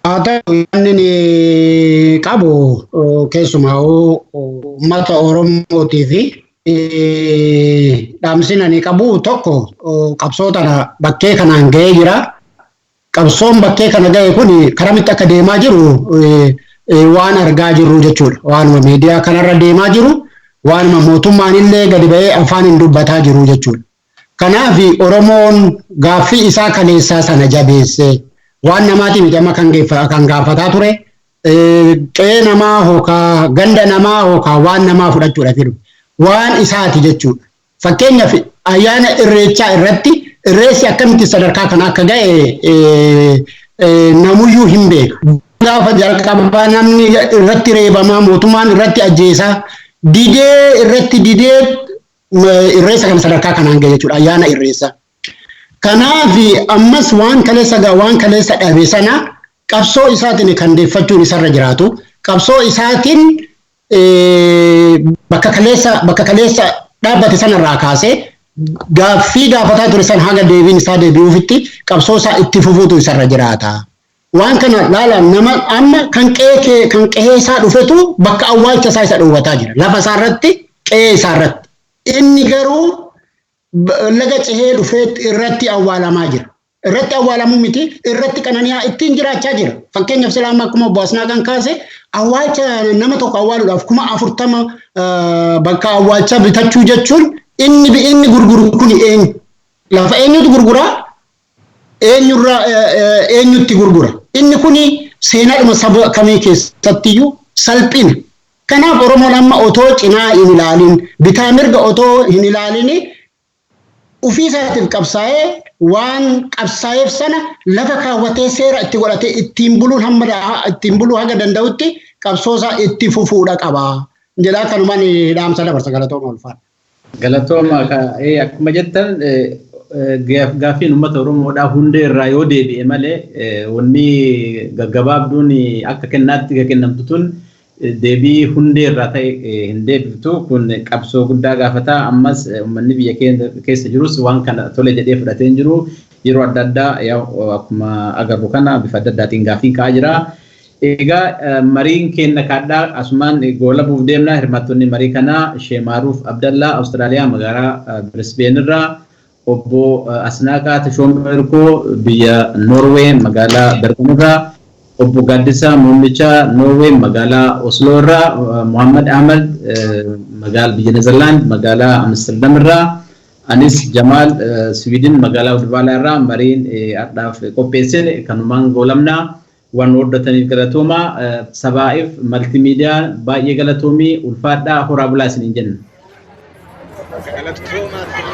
Haa ta'u, yaadni qabu keessumaa uummata Oromootii fi dhaamsin ani qabu tokko, qabsoo tana bakkee kanaan ga'ee jira. Qabsoon bakkee kana ga'e kun karamitti akka deemaa jiru waan argaa jirru jechuudha. Waanuma miidiyaa kanarra deemaa jiru, waanuma mootummaan illee gadi ba'ee afaan hin dubbataa jiru jechuudha. Kanaaf Oromoon gaaffii isaa kaleessaa sana jabeessee, waan namaati miti amma kan gaafataa ture, qe'ee namaa hookaa ganda namaa hookaa waan namaa fudhachuudha jedhu, waan isaati jechuudha. Fakkeenyaaf, ayyaana irreechaa irratti irreessi akkamitti sadarkaa kana akka ga'e namuyyuu hin beeku. Gaafa jalqabaa namni irratti reebamaa, mootummaan irratti ajjeesaa didee, irratti didee irreessa kana sadarkaa kanaan ga'e jechuudha, ayyaana irreessaa. Kanaaf ammas waan kaleessa waan kaleessa dhabe sana qabsoo isaatiin kan deeffachuun isarra jiraatu, qabsoo isaatiin bakka kaleessa dhaabbate sanarraa kaasee gaaffii gaafataa ture san haga deebiin isaa deebi'uufitti qabsoo isaa itti fufuutu isarra jiraata. Waan kana laala, nama amma kan qe'ee kan qe'ee isaa dhufetu bakka awwaalcha isaa isa dhowwataa jira. Lafa isaa irratti, qe'ee isaa irratti. Inni garuu laga cehee dhufee irratti awwaalamaa jira. Irratti awwaalamuu miti, irratti qanani'aa ittiin jiraachaa jira. Fakkeenyaaf silaama akkuma obbo Asnaa kan kaase, awwaalcha nama tokko awwaaluudhaaf 40,000 bakka awwaalcha bitachuu jechuun, inni gurguru kun eenyu? Lafa eenyutu gurguraa? Eenyurraa eenyutti gurgura? Inni kuni seenaadhuma saba kamii keessattiyyuu salphina. Kanaaf Oromoon amma otoo cinaa hin ilaalin, bitaa mirga otoo hin ilaalin, ofii isaatiif qabsaa'ee, waan qabsaa'eef sana lafa kaawwatee, seera itti godhatee ittiin buluun, hamma ittiin buluu haga danda'utti qabsoosaa itti fufuudha qaba. Jedhaa kanumaan dhaamsa dabarsa. Galatooma, ulfaadha.
Galatooma. Akkuma jettan, gaaffiin uummata Oromoodhaa hundee irraa yoo deebi'e malee, wanni gaggabaabduun akka kennaatti kennamtu tun deebii hundee irraa ta'e hin deebiftu. Kun qabsoo guddaa gaafata. Ammas uummanni biyya keessa jirus waan kana tole jedhee fudhatee hin jiru. Yeroo adda addaa akkuma agarru kana bifa adda addaatiin gaaffiin ka'aa jira. Egaa mariin keenya kaadhaa asumaan goolabuuf deemna. Hirmaattonni marii kanaa Sheemaaruuf Abdallaa Awustiraaliyaa magaalaa Brisbane irraa, obbo Asnaaqaa Tashoomee Irkoo biyya Noorwee magaalaa Bergen irraa, obbo Gaaddisaa Muummichaa Noorwee magaalaa Osloo irraa, Muhammad Ahmad magaalaa biyya Nezerlaand magaalaa Amsterdam irraa, anis Jamaal Siwiidin magaalaa Udubaalaa irraa mariin har'aaf qopheessine kanumaan goolamnaa. Waan hordofaniif galatoomaa. Sabaa'if maltiimiidiyaa baay'ee galatoomii, ulfaadhaa, horaa bulaa isiniin jenna.
Galatooma.